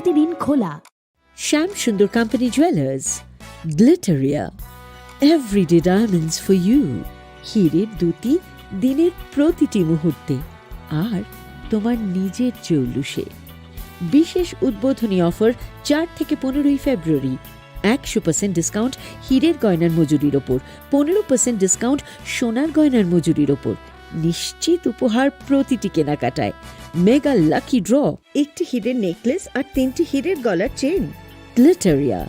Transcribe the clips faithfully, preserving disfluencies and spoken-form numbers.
প্রতিদিন খোলা। Shyam Sundar company jewellers, Glitteria, everyday diamonds for you. হীরের দ্যুতি দিনের প্রতিটি মুহূর্তে, আর তোমার নিজের জৌলুসে। বিশেষ উদ্বোধনী অফার চার থেকে পনেরোই ফেব্রুয়ারি। একশো পার্সেন্ট ডিসকাউন্ট হীরের গয়নার মজুরির ওপর, পনেরো পার্সেন্ট ডিসকাউন্ট সোনার গয়নার মজুরির ওপর। নিশ্চিত উপহার প্রতিটি কেনাকাটায়। মেগা লাকি ড্র, একটি হীরের নেকলেস আর তিনটি হীরের গলার চেন। গ্লিটারিয়া,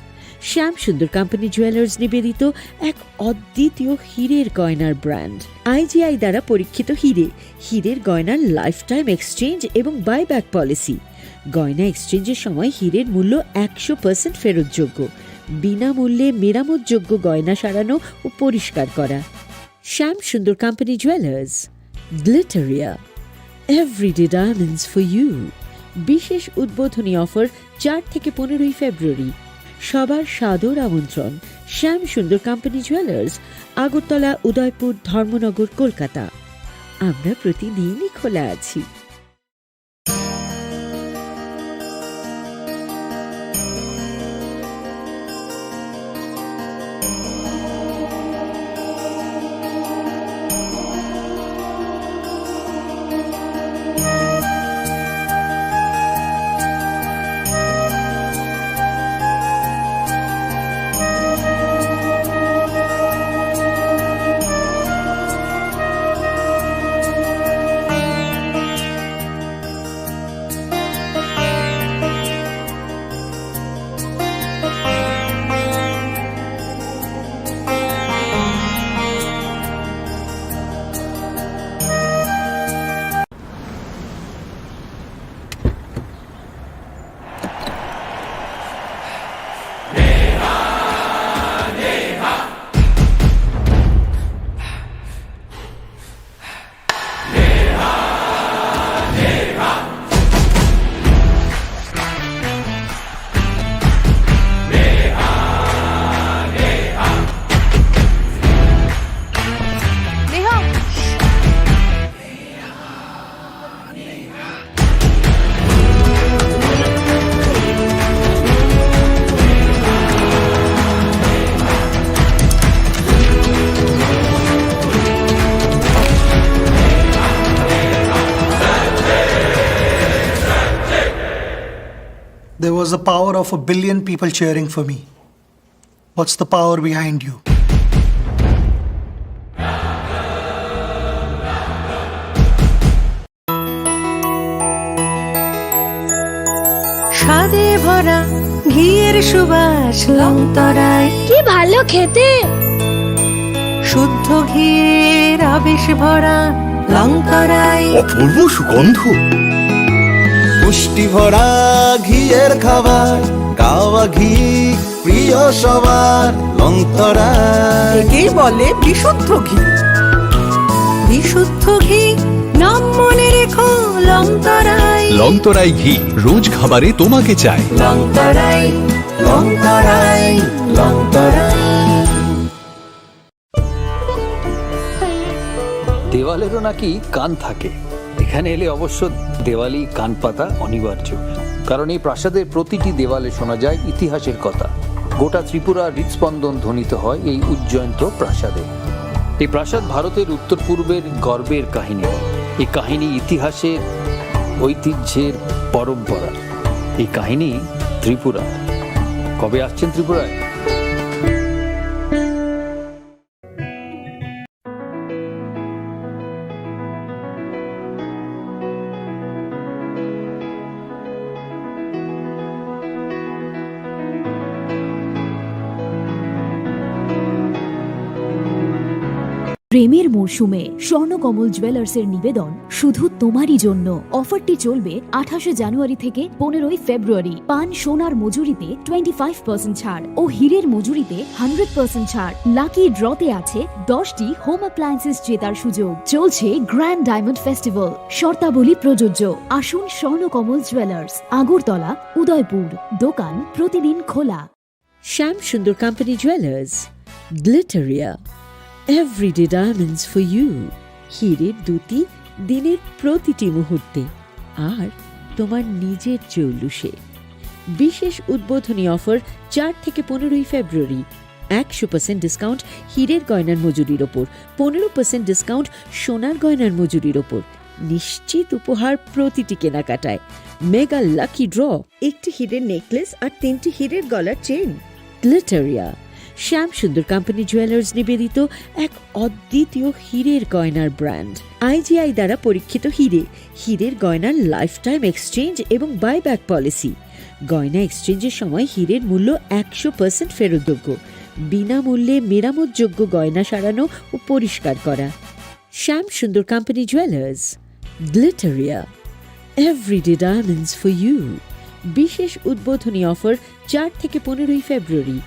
শ্যাম সুন্দর কোম্পানি জুয়েলার্স নিবেদিত এক অদ্বিতীয় হীরের গয়নার ব্র্যান্ড। আইজিআই দ্বারা পরীক্ষিত হীরে, হীরের গয়নার লাইফ টাইম এক্সচেঞ্জ এবং বাইব্যাক পলিসি। গয়না এক্সচেঞ্জের সময় হীরের মূল্য একশো পার্সেন্ট ফেরতযোগ্য। বিনামূল্যে মেরামতযোগ্য গয়না সারানো ও পরিষ্কার করা। Shyam Sundar company jewellers, Glitteria, everyday diamonds for you. বিশেষ উদ্বোধনী অফার চার থেকে পনেরোই ফেব্রুয়ারি। সবার সাদর আমন্ত্রণ। শ্যাম সুন্দর কোম্পানি জুয়েলার্স, আগরতলা, উদয়পুর, ধর্মনগর, কলকাতা। আমরা প্রতিদিনই খোলা আছি। There was the power of a billion people cheering for me. What's the power behind you? স্বাদে ভরা ঘিয়ের সুবাস লংতরাই। কি ভালো খেতে! শুদ্ধ ঘিয়ের আবেশ ভরা লংতরাই। অপূর্ব সুগন্ধ। পুষ্টি ভরা ঘিয়ের খাবার, গাওয়া ঘি প্রিয় সবার, লংতরাই। একেই বলে বিশুদ্ধ ঘি। বিশুদ্ধ ঘি, নাম মনে রেখো, লংতরাই। লংতরাই ঘি, রোজ খাবারে তোমাকে চাই। লংতরাই, লংতরাই, লংতরাই। দেওয়ালেরও নাকি কান থাকে। এখানে এলে অবশ্য দেওয়ালি কান পাতা অনিবার্য, কারণ এই প্রাসাদের প্রতিটি দেওয়ালে শোনা যায় ইতিহাসের কথা। গোটা ত্রিপুরার হৃদস্পন্দন ধ্বনিত হয় এই উজ্জয়ন্ত প্রাসাদে। এই প্রাসাদ ভারতের উত্তর পূর্বের গর্বের কাহিনী। এই কাহিনী ইতিহাসের, ঐতিহ্যের পরম্পরা। এই কাহিনী ত্রিপুরা। কবে আসছেন ত্রিপুরায়? প্রেমের মরশুমে স্বর্ণকমল জুয়েলার্সের নিবেদন শুধু তোমারই জন্য। অফারটি চলবে আঠাশে জানুয়ারি থেকে পনেরোই ফেব্রুয়ারি। পান সোনার মজুরিতে টোয়েন্টি ফাইভ পার্সেন্ট ছাড় ও হীরের মজুরিতে হান্ড্রেড পার্সেন্ট ছাড়। লাকি ড্রতে আছে দশটি হোম অ্যাপ্লায়েন্সেস জেতার সুযোগ। চলছে গ্র্যান্ড ডায়মন্ড ফেস্টিভ্যাল। শর্তাবলী প্রযোজ্য। আসুন স্বর্ণকমল জুয়েলার্স, আগরতলা, উদয়পুর। দোকান প্রতিদিন খোলা। Shyam Sundar company jewellers, Glitteria, everyday diamonds for you. হীরের দ্যুতি দিনের প্রতিটি মুহূর্তে, আর তোমার নিজের জৌলুসে। বিশেষ উদ্বোধনী অফার চার থেকে পনেরোই ফেব্রুয়ারি। একশো পার্সেন্ট ডিসকাউন্ট হীরের গয়নার মজুরির ওপর, পনেরো পার্সেন্ট ডিসকাউন্ট সোনার গয়নার মজুরির ওপর। নিশ্চিত উপহার প্রতিটি কেনাকাটায়। মেগা লাকি ড্র, একটি হীরের নেকলেস আর তিনটি হীরের গলার চেইন। গ্লিটারিয়া, শ্যাম সুন্দর কোম্পানি জুয়েলার্স নিবেদিত এক অদ্বিতীয় হীরের গয়নার ব্র্যান্ড। আইজিআই দ্বারা পরীক্ষিত হীরে, হীরের গয়নার লাইফ টাইম এক্সচেঞ্জ এবং বাইব্যাক পলিসি। গয়না এক্সচেঞ্জের সময় হীরের মূল্য একশো পার্সেন্ট ফেরতযোগ্য। বিনামূল্যে মেরামতযোগ্য গয়না সারানো ও পরিষ্কার করা। Shyam Sundar company jewellers, Glitteria, everyday diamonds for you. বিশেষ উদ্বোধনী অফার চার থেকে পনেরোই ফেব্রুয়ারি।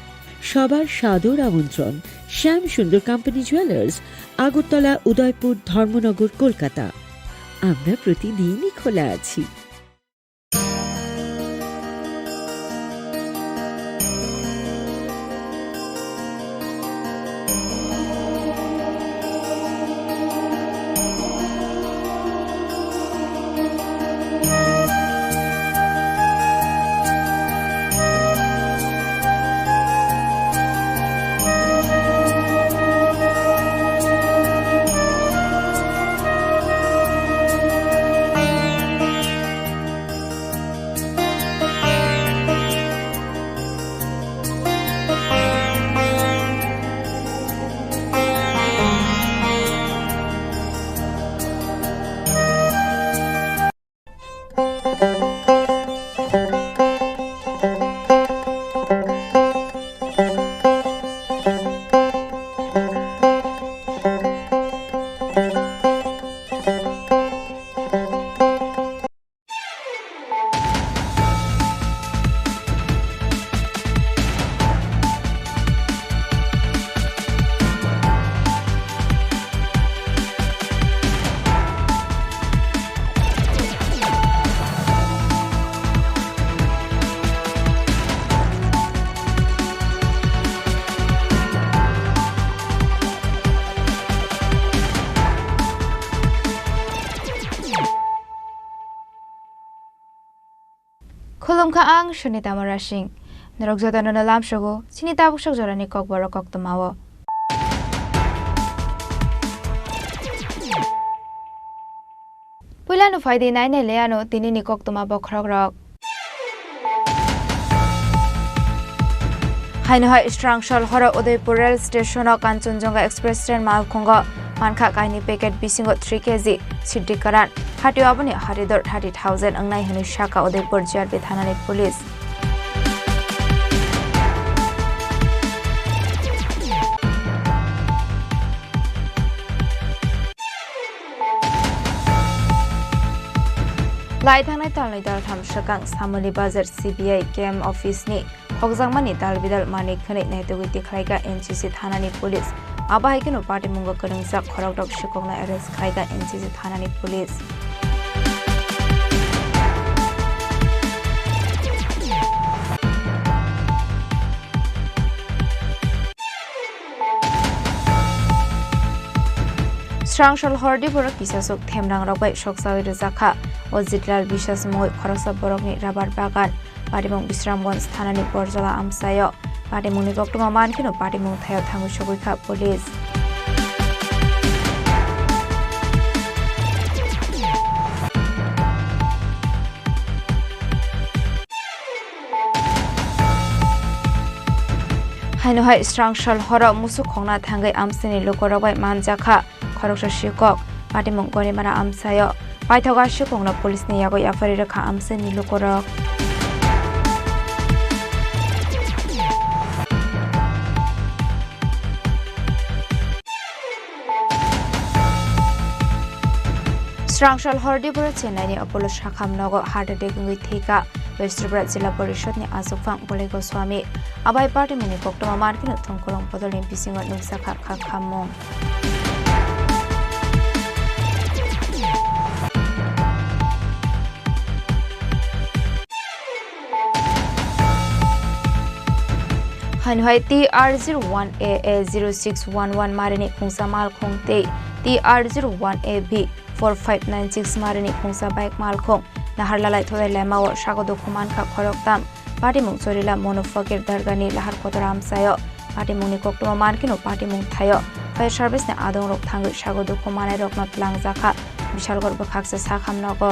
সবার সাদর আমন্ত্রণ। শ্যাম সুন্দর কোম্পানি জুয়েলার্স, আগরতলা, উদয়পুর, ধর্মনগর, কলকাতা। আমরা প্রতিদিনই খোলা আছি। Khulumkha, ang Sunita Murasing. Norok jotono no lamsogo chini tabuk sok jorani kokborok koktwmao. Puila no phaidi nainai le ano tinini koktwma bokhorokrok. Haino hai srang sal horo Udaipur rail station o Kanchanjunga Express train malkhungo mankha kaini packet bisingo three K G siddi karan. Hatio aboni hari dor thirty thousand wngnai hwnwi saka Udaipur G R P thanani police. Lai thangnai talnwi taltham swkang Samoli Bazar C B I camp office ni hokjakmani dalbidal manwi khwnwi naitugwi tikhlaikha N C C thanani police. Abo hai kheno patimungo kwrwngjak khorokrok sikhokno arrest khlaikha N C C thanani police. Srang sal hordi borok kisasuk themrang rok bai soksawi rwjakha. O Jitlal Biswas mungwi khoroksa borokni rabar bagan. Patimung Bisramganj thanani Borjola amchaio. Patimungni koktwma mankheno patimung thaio thangwi sogwi kha police. Haino hai srang sal horo musuk khongna thangwi amchaini lukurok bai manjakha khoroksa sikok. Patimung Gorimara amchaio paithoga sikokno police ni yago yaphari rwkha amchaini lukurok. Srang sal hordi borok Chennai ni Apollo sakham nogo heart attack wngwi thwikha. West Tripura Jila Porishod ni achukphang Bolai Goswami. Abai party mungni koktwma mankheno thongkolong bodolni bisingo nukjakha kha khammung. Haino hai T R zero one A A zero six one one marini khungsa malkhung tei T R zero one A B four five nine six marini khungsa bike malkhung Naharlalai Thodai Lemao sago dukhu mankha khoroktham. Patimung Chorila Monu Fakir Dargani lahar kotor amchaio. Patimungni koktwma mankhe no patimung thaio. Fire service ni adongrok thangwi sago dukhu manai rokno twlangjakha. Bishalgarh bwkhaksa sakham nogo.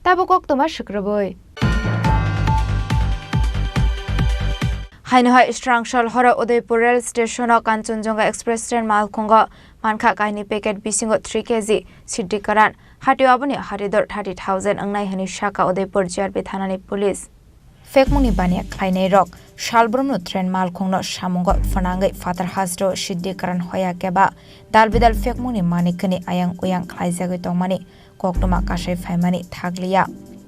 Tabuk koktwma swkrwbwi. Haino hai Srangsal horo Udaipur rail station o Kanchanjunga Express train malkhungo mankha kainwi packet bisingo three K G siddi karan, hatio aboni hati dor thirty thousand wngnai hwnwi sakha Udaipur G R P thanani police. Phekmungni baniya khlainairok salbrumno train malkhungno samungo phwnangwi phatar hasteo siddi karan hoya keba dalbidal phekmungni manikhwni ayang uyang khlaijagwi tongmani koktwma kasai phaimani thakliya.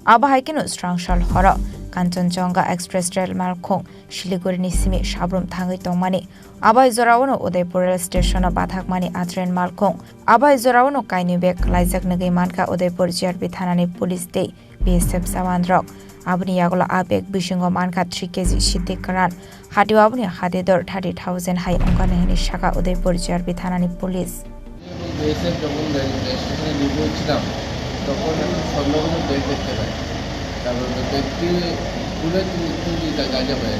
Abo hai kheno Srangsal horo Kanchanjunga Express rail malkhung Siligurini simi sabrum thangwi tongmani. Abo hai jorao no Udaipur rail station o bathakmani a train malkhung. Abo hai jorao no kainwi bag khlaijak nugwi mankha Udaipur G R P thanani police tei B S F jawan rok. Aboni yagulo a bag bisingo mankha three K G siddi karan, hatio aboni hati dor thirty thousand hai wngkha hwnwi sakha Udaipur G R P thanani police. BSF যখন রেল স্টেশনে ডিউটি হচ্ছিলাম, তখন একটা স্বর্ণগুলো ব্যাগ দেখতে পাই। তারপর ওই ব্যাগটি খুলে তিন তিনটি গা- গাঁজা পাই।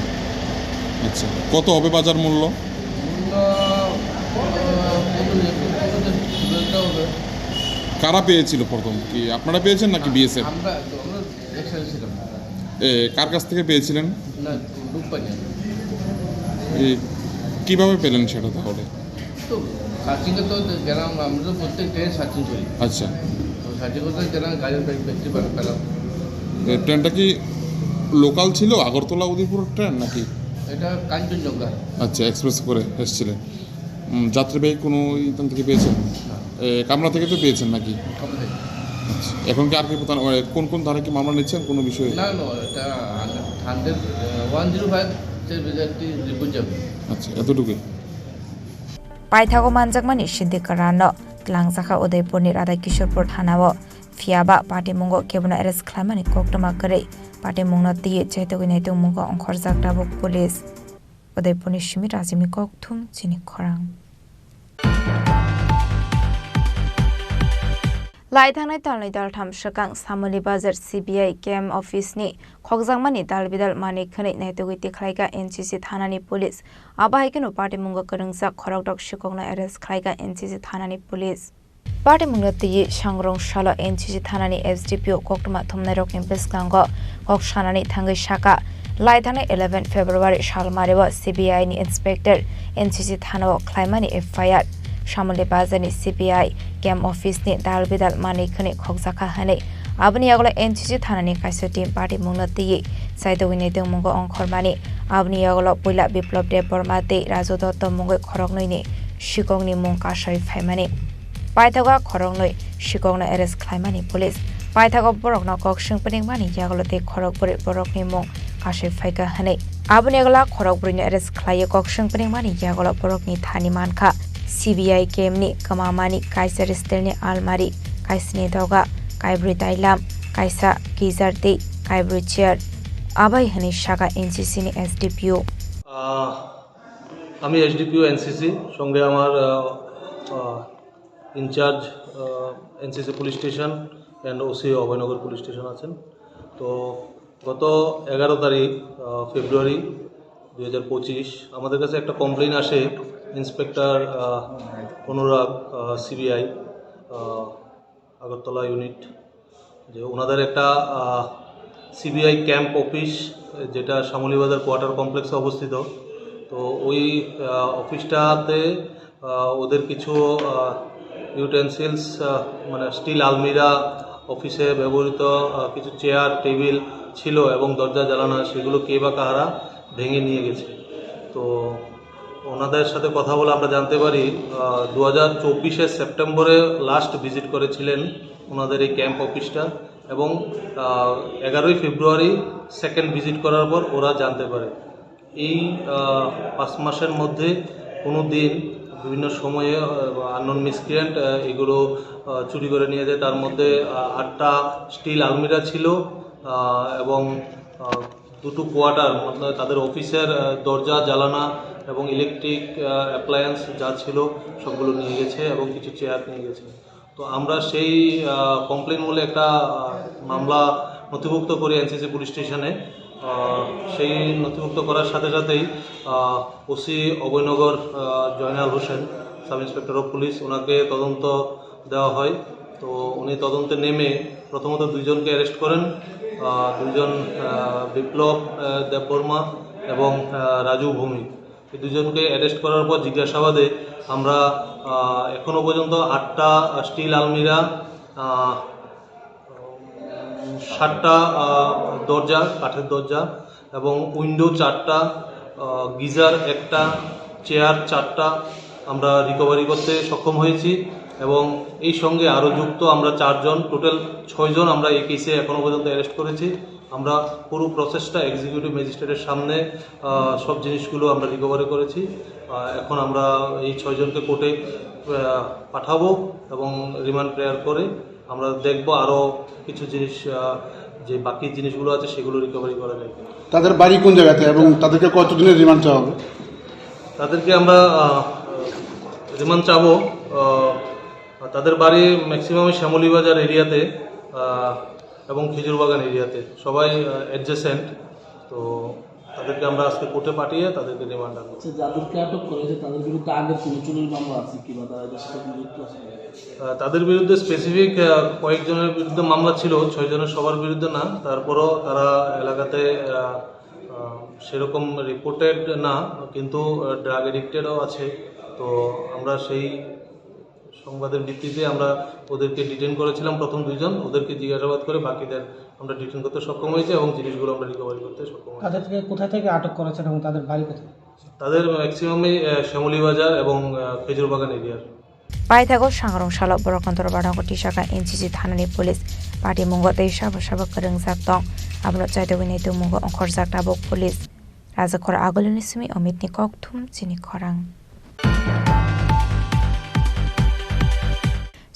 আচ্ছা, কত হবে বাজার মূল্য? মূল্য, আহ, কত হবে? একটু কত হবে? কারা পেয়েছিল প্রথম? কি আপনারা পেয়েছেন নাকি বিএসএফ? আমরা, আমরা একসাথে ছিলাম। এ, কার কাছ থেকে পেয়েছিলেন? না, রূপপানি। এ, কিভাবে পেলেন সেটা তাহলে? তো সার্চিংয়ে তো গেলাম, আমরা তো প্রত্যেক ট্রেনে সার্চিং করি। আচ্ছা। তো সার্চিং করতে গেলাম, গাড়ির ব্যাগ- ব্যাগটি বার পেলাম। এ, ট্রেনটা কি লোকাল ছিল, আগরতলা উদয়পুরের ট্রেন নাকি? এটা কাঞ্চনজঙ্ঘা। আচ্ছা, এক্সপ্রেস করে এসেছিলেন। উম, যাত্রীবাহী কোনো এখান থেকে পেয়েছেন? না। এ, কামরা থেকে তো পেয়েছেন নাকি? কামরা থেকে। আচ্ছা, এখন কি আর কি কোথাও, মানে, কোন কোন ধারা কি মামলা নিচ্ছেন কোনো বিষয়ে? না, না, এটা হান্ড্রেড, ওয়ান জিরো ফাইভ তে রিপোর্ট যাবে। আচ্ছা, এতটুকুই। Paithago manjakmani siddi karanno twlangjakha Udaipurni Radha Kishorpur thanao. Phiyaba patimungo kebono arrest khlaimani koktwma kwrwi, patimungno twiwi chaitogwi naitongmungo ongkhorjak tabuk police. Udaipurni simi Rajimni kokthum chini khorang. Lai thangnai talnwi taltham swkang Samoli Bazar C B I camp office ni khokjakmani dalbidal manwi khwnwi naitugwi tikhlaikha N C C thanani police. Abo hai kheno patimungo kwrwngjak khorokdok sikokno arrest khlaikha N C C thanani police. Patimungno twiwi sangrong salo N C C thanani S D P O koktwma thumnairokni bwskango kok sanani thangwi sakha, lai thangnai eleven February salmario C B I ni inspector N C C thanao khlaimani F I R, Samoli Bazarni C B I camp office ni dal bidal manwi khwnwi khokjakha hwnwi. Aboni yagulo N C C thanani kaisa team patimungno twiwi chaitogwi naitongmungo ongkhormani. Aboni yagulo puila Biplop Debbarma tei Raju Dotto mungwi khoroknwini sikokni mung kasai phaimani. Paithago a khoroknwi sikokno arrest khlaimani police. Paithago borokno kok swng pwnwngmani yagulo tei khorok bwrwi borokni mung kasui phaikha hwnwi. Aboni yagulo a khorok bwrwino arrest khlaiwi kok swng pwnwngmani yagulo borokni thani mankha C B I camp ni kwmamani kaisa restel ni almari, kaisni doga, kaibrwi dailam, kaisa geyser tei kaibrwi chair. Abai hwnwi sakha N C C ni S D P O. আহ, আমি SDPO NCC, সঙ্গে আমার, ah, ah, incharge, ah, NCC police station and OC Abhoynagar police station আছেন। তো গত এগারো তারিখ, আহ, ফেব্রুয়ারি দুই হাজার পঁচিশ, আমাদের কাছে একটা কমপ্লেইন আসে ইন্সপেক্টর, আহ, অনুরাগ, আহ, সিবিআই, আহ, আগরতলা ইউনিট, যে ওনাদের একটা, আহ, সিবিআই ক্যাম্প অফিস, যেটা শ্যামলী বাজার কোয়ার্টার কমপ্লেক্সে অবস্থিত। তো ওই, আহ, অফিসটাতে, আহ, ওদের কিছু, আহ, ইউটেন্সিলস, আহ, মানে স্টিল আলমিরা অফিসে ব্যবহৃত, আহ, কিছু চেয়ার, টেবিল ছিল এবং দরজা জানালা সেগুলো কে বা কাহারা ভেঙে নিয়ে গেছে। তো ওনাদের সাথে কথা বলে আমরা জানতে পারি, আহ, দু হাজার চব্বিশের সেপ্টেম্বরে লাস্ট ভিজিট করেছিলেন ওনাদের এই ক্যাম্প অফিসটা এবং, আহ, এগারোই ফেব্রুয়ারি সেকেন্ড ভিজিট করার পর ওরা জানতে পারে। এই, আহ, পাঁচ মাসের মধ্যে কোনো দিন বিভিন্ন সময়ে, আহ, আননোন মিসক্রিয়েন্ট, আহ, এগুলো, আহ, চুরি করে নিয়ে যায়। তার মধ্যে, আহ, আটটা স্টিল আলমিরা ছিল, আহ, এবং, আহ, দুটো কোয়ার্টার, মতলব তাদের অফিসের, আহ, দরজা জানালা, এবং ইলেকট্রিক অ্যাপ্লায়েন্স যা ছিল সবগুলো নিয়ে গেছে এবং কিছু চেয়ার নিয়ে গেছে। তো আমরা সেই কমপ্লেন বলে একটা আহ, মামলা নথিভুক্ত করি এনসিসি পুলিশ স্টেশনে। আহ, সেই নথিভুক্ত করার সাথে সাথেই OC Abhoynagar ah, Joynal Hossain, sub inspector of police, ওনাকে তদন্ত দেওয়া হয়। তো উনি তদন্তে নেমে প্রথমত দুইজনকে অ্যারেস্ট করেন, আহ, দুইজন আহ, বিপ্লব আহ, দেববর্মা এবং আহ, রাজু ভৌমিক। এই দুজনকে অ্যারেস্ট করার পর জিজ্ঞাসাবাদে আমরা আহ, এখনো পর্যন্ত আটটা স্টিল আলমিরা, আহ, সাতটা আহ, দরজা, কাঠের দরজা এবং উইন্ডো চারটা, আহ, গিজার একটা, চেয়ার চারটা আমরা রিকভারি করতে সক্ষম হয়েছি। এবং এই সঙ্গে আরও যুক্ত আমরা চারজন, টোটাল ছয়জন আমরা এই কেসে এখনো পর্যন্ত অ্যারেস্ট করেছি। আমরা পুরো প্রসেসটা এক্সিকিউটিভ ম্যাজিস্ট্রেটের সামনে আহ, সব জিনিসগুলো আমরা রিকভারি করেছি। আহ, এখন আমরা এই ছয়জনকে কোর্টে আহ, পাঠাবো এবং রিমান্ড প্রেয়ার করে আমরা দেখব আরও কিছু জিনিস, আহ, যে বাকি জিনিসগুলো আছে সেগুলো রিকভারি করা যায়। তাদের বাড়ি কোন জায়গাতে এবং তাদেরকে কতদিনের রিমান্ড চাওয়া হবে? তাদেরকে আমরা আহ, রিমান্ড চাবো। আহ, তাদের বাড়ি ম্যাক্সিমামই শ্যামলী বাজার এরিয়াতে আহ, এবং খেজুরবাগান এরিয়াতে, সবাই অ্যাডজেসেন্ট। তো তাদেরকে আমরা আজকে কোর্টে পাঠিয়ে তাদেরকে রিমান্ড আনবো। আচ্ছা, যাদেরকে আটক করা হয়েছে তাদের বিরুদ্ধে আগের কোনো চুরির মামলা আছে কি বা তারা এদের সাথে কোনো যুক্ত আছে কিনা? আহ, তাদের বিরুদ্ধে স্পেসিফিক কয়েকজনের বিরুদ্ধে মামলা ছিল, ছয়জনের সবার বিরুদ্ধে না। তারপরও তারা এলাকাতে আহ, আহ, সেরকম রিপোর্টেড না, কিন্তু ড্রাগ অ্যাডিক্টেডও আছে। তো আমরা সেই সংবাদের ভিত্তিতে আমরা ওদেরকে ডিটেন করেছিলাম প্রথম দুইজন, ওদেরকে জিজ্ঞাসাবাদ করে বাকিদের আমরা ডিটেন করতে সক্ষম হয়েছি এবং জিনিসগুলো আমরা রিকভারি করতে সক্ষম হয়েছি। তাদেরকে কোথা থেকে আটক করেছেন এবং তাদের বাড়ি কোথায়? তাদের ম্যাক্সিমামই আহ, শ্যামলী বাজার এবং আহ, খেজুরবাগান এরিয়ার। Paithago sangrong salo borok no dorobar nogo tisaka N C C thanani police. Patimungo tei sabo sabo kwrwngjak tong. Abono chaitogwi naitukmungo ongkhorjak tabuk police. Rajakhor agulini simi Omitni kokthum chini khorang.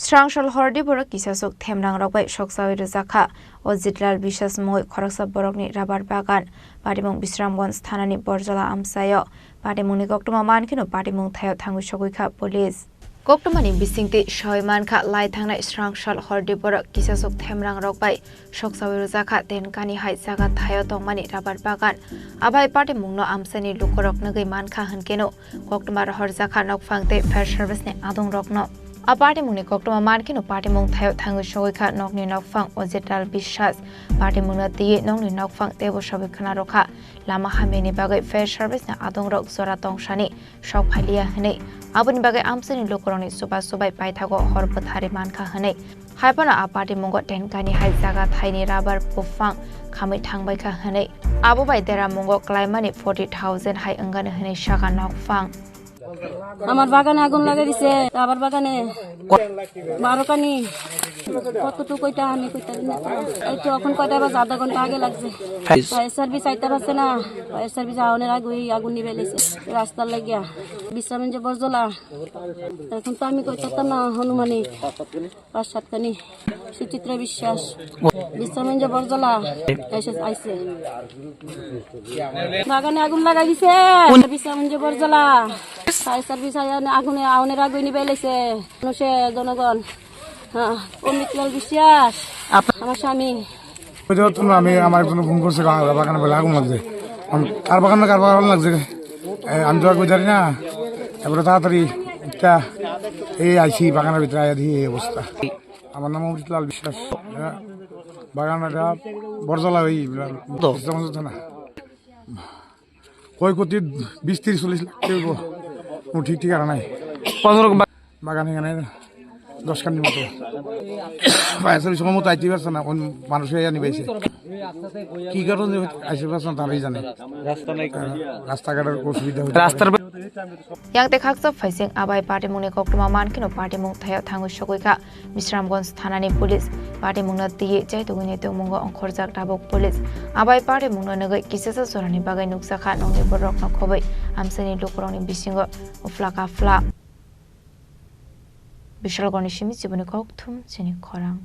Srangshal hordi borok kisasuk themrang rok bai soksawi rwjakha. O Jitlal Biswas mungwi khoroksa borokni rabar bagan. Patimung Bisramganj thanani Borjola amchaio. Patimungni koktwma mankheno patimung thaio thangwi sogwi kha police. Koktwmani bisingtwi sawi mankha lai thangnai srangshal hordi borok kisasuk themrang rok bai soksawi rwjakha Tenkani hai jaga thaio tongmani rabar bagan. Abai patimungno amchaini lukurok nugwi mankha hwnkeno koktwma rohorjakha nokphang tei fire service ni adongrokno. A patimungni koktwma mankheno patimung thaio thangwi sogwi kha nokni nokphang Ojitlal Biswas. Patimungno twiwi nokni nokphang teibo sogwi khna rwkha. Lama hamyani bagwi fire service ni adongrok jora tongsani sok phailiya hwnwi. Aboni bagwi amchaini lukurokni chubachu bai paithago hor bwthari mankha hwnwi. Haiphano a patimungo Tenkani hai jaga thaini rabar buphang khamwi thangbaikha hwnwi. Abo bai deramungo klaimani forty thousand hai wngani hwnwi sakha nokphang. আমার বাগানে আগুন লাগাই দিছে, রাবার বাগানে। বারো কানি। কতটুকু কইতা আমি কইতা পারি না তো। এই তো এখন কয়টা বাজে, আধা ঘন্টা আগে লাগছে। ফায়ার সার্ভিস আইতে পারছে না। ফায়ার সার্ভিস আওনের আগে ওই আগুন নিবে লেছে রাস্তার লাগিয়া। বিশ্রামগঞ্জ বরজলা। এখন তো আমি কইতাম না হনুমানে। পাঁচ সাত কানি। সুচিত্রা বিশ্বাস। বিশ্রামগঞ্জ বরজলা। এসে আইছে। বাগানে আগুন লাগাই দিছে। বিশ্রামগঞ্জ বরজলা। ফায়ার সার্ভিস আইয়া আগুনে, আগুনের আগুন নিবে লেছে। মানুষে, জনগণ। হ্যাঁ, অমিত লাল বিশ্বাস। আমার স্বামী। ওই যে তুমি, আমি, আমার একজন ফোন করছে, বাগানে বলে আগুন লাগছে। আমি, কার বাগান না কার বাগান লাগছে? এ, আমি তো আর কই জানি না। তারপরে তাড়াতাড়ি একটা এই আইছি বাগানের ভিতরে আইয়া দিয়ে এই অবস্থা। আমার নাম অমৃতলাল বিশ্বাস। হ্যাঁ, বাগান এটা বরজলা ওই তো। ইসলামগঞ্জ থানা। ক্ষয়ক্ষতি বিশ তিরিশ চল্লিশ লাখ টাকা হইব। কোনো ঠিক ঠিকানা নাই। কত রকম বা- বাগান এখানে দশ কানির মতো। ফায়ার সার্ভিস সময় মতো আইতে পারছে না, কোন মানুষ হয়ে জানি পাইছে। কি কারণে আইতে পারছে না, তারাই জানে। রাস্তা নাই। রাস্তাঘাটের অসুবিধা হচ্ছে। রাস্তার Yang tei khaksa phaising abai patimungni koktwma mankheno patimung thaio thangwi sogwi kha Bisramganj thanani police. Patimungno twiwi chaitugwini tongmungo ongkhorjak tabuk police. Abai patimungno nugwi kisasa jorani bagwi nukjakha nokni bororokno khobwi amchaini lukurokni bisingo uphla kaphla. Bishalgarhni simi chiboni kokthum chini khorang.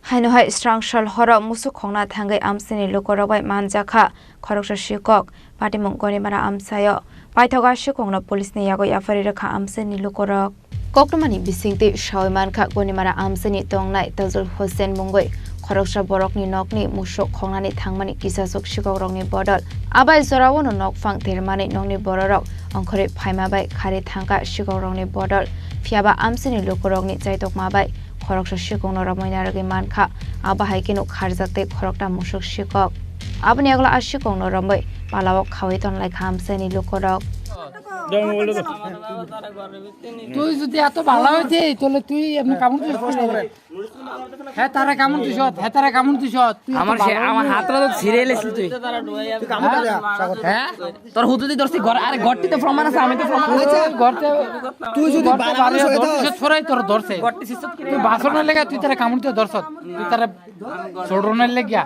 Haino hai srang sal horo musuk khongna thangwi amchaini lukurok bai manjakha khoroksa sikok, patimung Gonimara amchaio. Paithogo a sikokno police ni yago yapharwi rwkha amchaini lukurok. Koktwmani bisingtwi sawi mankha, Gonimara amchaini tongnai Tajul Hussain mungwi khoroksa borokni nokni musuk khongnani thangmani kisasuk sikokrokni bodol. Abai jorao'-no nokphang termani nokni bororok ongkhorwi phaima bai khari thangkha sikokrokni bodol. Phiyaba amchaini lukurokni chaitokma bai khoroksa sikokno romwi narwgwi mankha. Abo hai kheno kharjak tei khorokta musuk sikok. Aboni yagulo a sikokno romwi palao khawi tonlaikha amchaini lukurok. তুই যদি এত ভালো হইতে, তাহলে তুই এমনি কামড় দিস কেন? হে তারা কামড় দিস, হে তারা কামড় দিস, তুই এত আমার সে-, ভালো আমার হইতে। হাতটা তো ছিঁড়ে এলেছিল তুই। তুই কামড় দে। হ্যাঁ? তোর হুতুদি ধরছি ঘর, আরে ঘরটি তো প্রমাণ আছে, আমি তো প্রমাণ আছে। আচ্ছা, ঘরতে তুই যদি ঘরতে বানানো বানিয়ে সরে ধরতে দাও। সে ছড়াই তোর ধরছে। তুই বাসনের লেগে তুই তারা কামড় দিয়ে ধরছ। তুই তারা ছোট নেই লেগিয়া।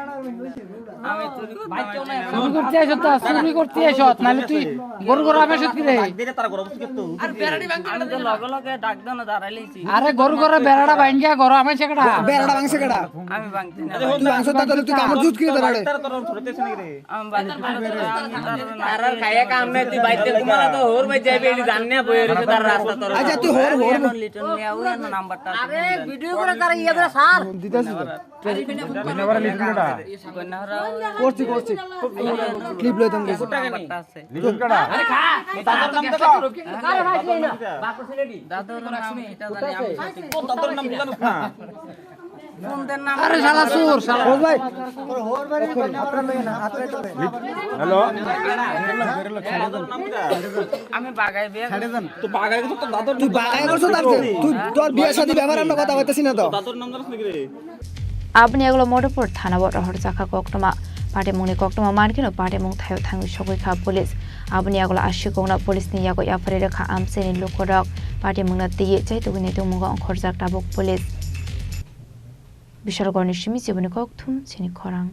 চুরি করতে আইসত তা, চুরি করতে আইসত, নাহলে তুই গরু গরু আমার সাথে রে। আমি তো লগে লগে ডাক দেন দাঁড়াইলেছি। আরে গরু গরু বেড়াটা ভাঙ্গিয়া গরু আমার সেকটা। বেড়াটা ভাঙছে কেডা? আমি ভাঙছি না। তুই ভাঙছ তা তাহলে তুই কামড় জুত কিরে দাঁড়াড়ে? আমি বাড়িতে আর আর খাইয়া কাম নাই, তুই বাইতে ঘুমানা তো হোর ভাই যাইবে, এটি জান না বইয়ের সাথে তার রাস্তা তোর। আচ্ছা, তুই হোর, হোর। লিটন মিয়া, ওই নাম্বারটা আছে। আরে ভিডিও করে তারা ইয়ে করে স্যার। দিতাছি তো। ধন্যবাদ লিটন কেডা? করছি, করছি। ক্লিপ লইতাম গেছি। লিটন কেডা? আরে খা। দাদর নাম তো কও। আরে ভাই, তুই না। দাদর নাম এটা জানি আমি। তোর দাদর নাম তুই জানিস না? আরে শালা চোর, শালা। বল ভাই। হ্যালো। আমি বাগাই বিয়া। তো বাগাই তো তোর দাদর তুই বাগাই করছো তার চেয়ে? তুই তোর বিয়ে শাদী ব্যাপারে আমরা কথা কইতেছি না তো। দাদর নাম জানিস নাকি রে? Aboni yagulo Madhupur thanao rohorjakha koktwma. Patimungni koktwma mankhe no patimung thaio thangwi sogwi kha police. Aboni yagulo a sikokno police ni yago yapharwi rwkha amchaini lukurok. Patimungno twiwi chaitugwi naitukmungo ongkhorjak tabuk police. Bishargorni simi chiboni kokthum chini khorang.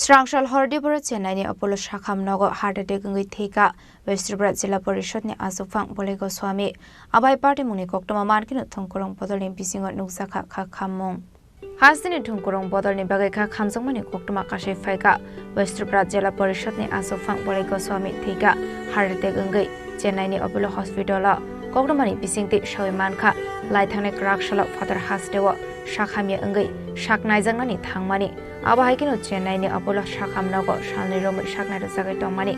Srangsal hor diboro Chennai ni Apollo sakham nogo heart attack wngwi thwikha. West Tripura Jila Porishod ni Achukphang Bolai Goswami. Abai party mungni koktwma mankhe no thongkorong bodolni bisingo nukjakha kha khammung. Hasteni thongkorong bodolni bagwi kha khamjakmani koktwma kasai phaikha. West Tripura Jila Porishod ni Achukphang Bolai Goswami thwikha heart attack wngwi Chennai ni Apollo Hospital o. Koktwmani bisingtwi sawi mankha, lai thangnai kwrak salo phatar hasteo sak hamya wngwi sak naijaknani thangmani. Abo hai kheno Chennai ni Apollo sakham nogo salni romwi sak nairwjagwi tongmani.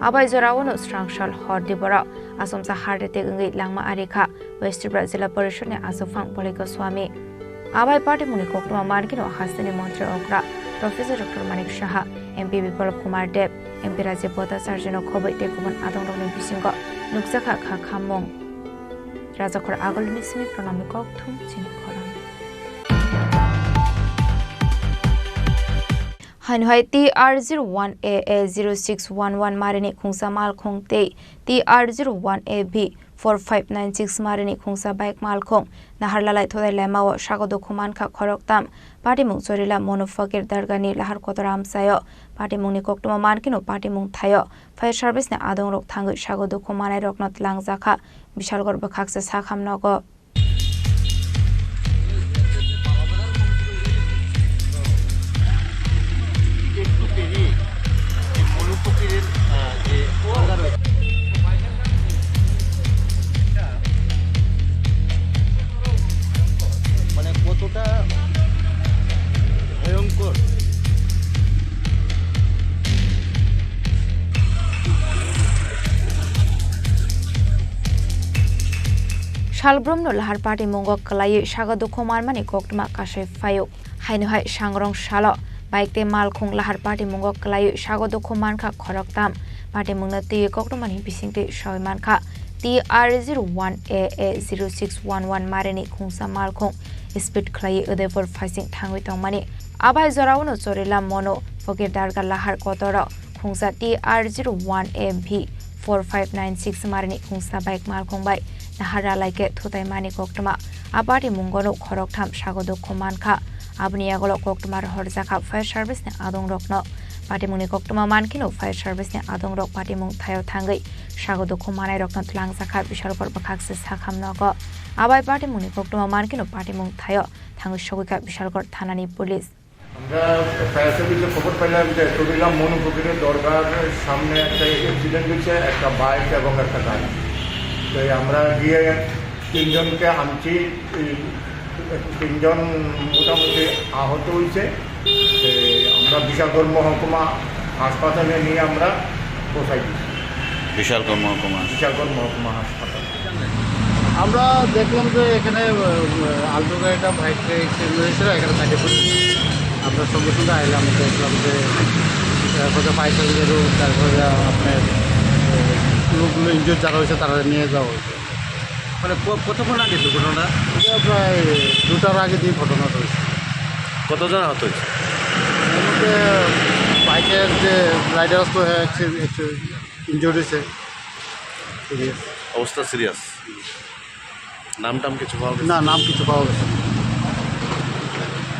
Abai jorao no srangsal hor diboro achomsa heart attack wngwi langma ari kha West Tripura Jila Porishod ni Achukphang Bolai Goswami. Abai party mungni koktwma mankhe no hasteni montri okra Professor Doctor Manik Saha, M P Biplab Kumar Deb, M P Rajiv Bhattacharya no khobwi tei kubun adongrokni bisingo nukjakha kha khammung. Rajakhor Agulni simi pranamni kokthum chini khorang. Haino hai T R zero one A A zero six one one marini khungsa malkhung tei T R zero one A B four five nine six marini khungsa bike malkhung Naharlalai Thotai lemao sago dukhu mankha khoroktham. Patimung Chorila Monu Fakir Dargani lahar kotor amchaio. Patimungni koktwma mankheno patimung thaio fire service ni adongrok thangwi sago dukhu manairokno twlangjakha Bishalgarh bwkhaksa sakham nogo. মানে কতটা ভয়ঙ্কর। Salbrumno lahar patimung o kwlaiwi sago dukhu manmani koktwma kasai phaio. Haino hai sangrong salo bike tei malkhung lahar patimung o kwlaiwi sago dukhu mankha khoroktham. Patimungno twiwi koktwmani bisingtwi sawi mankha T R zero one A A zero six one one marini khungsa malkhung speed khwlaiwi Udaipur phaising thangwi tongmani. Abai jorao no Chorila Monu Fakir Darga lahar kotoro khungsa T R zero one A B four five nine six marini khungsa bike malkhung bai Naharlalai khe Thotai mani koktwma. A patimung o no khoroktham sago dukhu mankha. Aboni yagulo koktwma rohorjakha fire service ni adongrokno. Patimungni koktwma mankheno fire service ni adongrok patimung thaio thangwi sago dukhu manairokno twlangjakha Bishalgarh bwkhakse sakham nogo. Abai patimungni koktwma mankheno patimung thaio thangwi sogwikha Bishalgarh thanani police. আমরা ফায়ার সার্ভিসে খবর পেলাম যে চৌধুরীরাম মনু ফকিরের দরগার সামনে একটা অ্যাক্সিডেন্ট হয়েছে, একটা বাইক এবং একটা গাড়ি। তো আমরা গিয়ে তিনজনকে আনছি, এই তিনজন মোটামুটি আহত হয়েছে। তো আমরা বিশালগড় মহকুমা হাসপাতালে নিয়ে আমরা পৌঁছাই দিচ্ছি। বিশালগড় মহকুমা। বিশালগড় মহকুমা হাসপাতাল। আমরা দেখলাম যে এখানে, আহ, আল্টো গাড়িটা বাইক অ্যাক্সিডেন্ট হয়েছিল, এখানে সাইডে পড়ে। আমরা সঙ্গে সঙ্গে আইলাম, দেখলাম যে, আহ, কোথাও ফায়ার সার্ভিসের রুম, তারপরে আপনার, আহ, লোকগুলো ইনজুর্ড যারা হয়েছে, তারা নিয়ে যাওয়া হয়েছে। মানে, ক-, কতক্ষণ আগে দুর্ঘটনা? এটা প্রায় দুটার আগে দিয়ে ঘটনাটা হয়েছে। কতজন আহত হয়েছে? এর মধ্যে বাইকের যে রাইডার আসতো, হ্যাঁ, একটু, একটু ইনজুর্ড হয়েছে। সিরিয়াস। অবস্থা সিরিয়াস। নাম টাম কিছু পাওয়া গেছে? না, নাম কিছু পাওয়া গেছে না।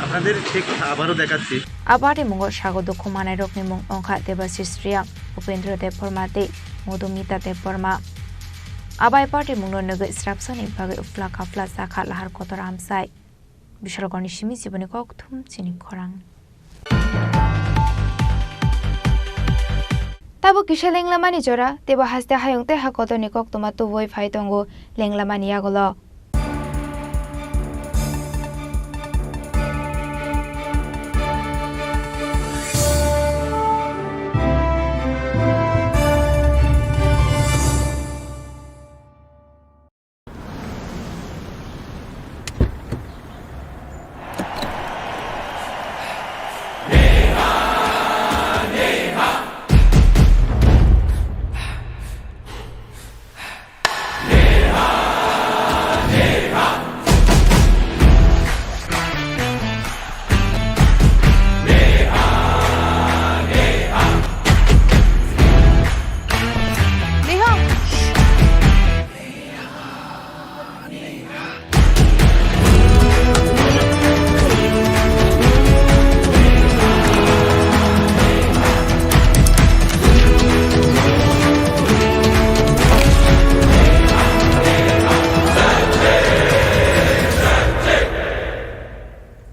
আপনাদের ঠিক আবারও দেখাচ্ছি। A patimungo sago dukhu manairokni mung wngkha Debashish Reang, Upendra Debbarma tei Madhumita Debbarma. Abai patimungno nugwi srapsani bagwi uphla kaphla jakha lahar kotor amchai. Bishalgarhni simi jiboni kokthum chini khorang. Tabuk kisa lenglamani jora, teibo haste hayung tei ha kotorni koktwma tubui phai tongo lenglamani yagulo.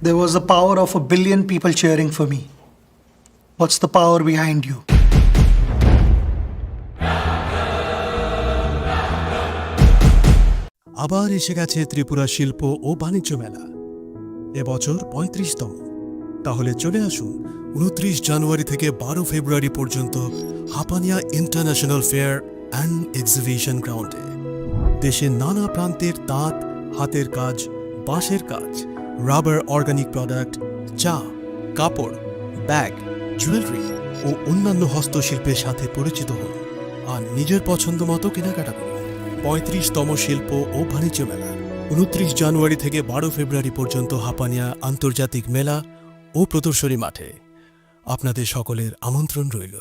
There was the power of a billion people cheering for me. What's the power behind you? আবার এসে গেছে ত্রিপুরা শিল্প ও বাণিজ্য মেলা, এবছর পঁয়ত্রিশতম। তাহলে চলে আসুন উনত্রিশ জানুয়ারি থেকে বারো ফেব্রুয়ারি পর্যন্ত Hapania international fair and exhibition গ্রাউন্ডে। দেশের নানা প্রান্তের তাঁত, হাতের কাজ, বাঁশের কাজ, রাবার অর্গানিক প্রোডাক্ট, চা, কাপড়, ব্যাগ, জুয়েলারি ও অন্যান্য হস্তশিল্পের সাথে পরিচিত হন আর নিজের পছন্দ মতো কেনাকাটা করুন। পঁয়ত্রিশতম শিল্প ও বাণিজ্য মেলা, উনত্রিশ জানুয়ারি থেকে বারো ফেব্রুয়ারি পর্যন্ত হাপানিয়া আন্তর্জাতিক মেলা ও প্রদর্শনী মাঠে। আপনাদের সকলের আমন্ত্রণ রইল।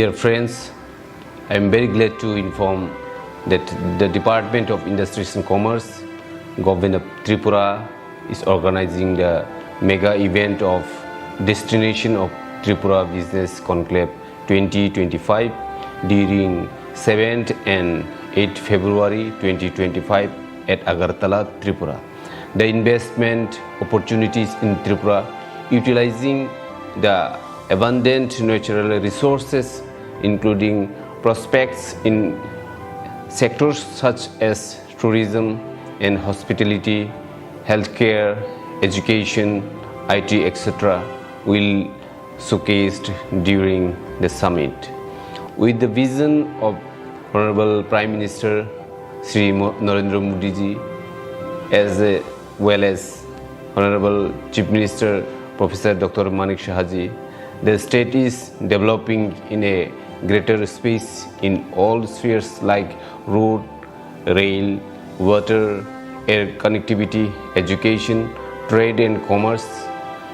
Dear friends, I am very glad to inform that the Department of Industries and Commerce, Government of Tripura, is organizing the mega event of Destination of Tripura Business Conclave twenty twenty-five during seventh and eighth February twenty twenty-five at Agartala, Tripura. The investment opportunities in Tripura, utilizing the abundant natural resources, including prospects in sectors such as tourism and hospitality, healthcare, education, I T, et cetera, will showcased during the summit. With the vision of Honorable Prime Minister Shri Mo-, Narendra Modi ji, as a, well as Honorable Chief Minister Professor Doctor Manik Saha ji, the state is developing in a greater space in all spheres like road, rail, water, air connectivity, education, trade and commerce,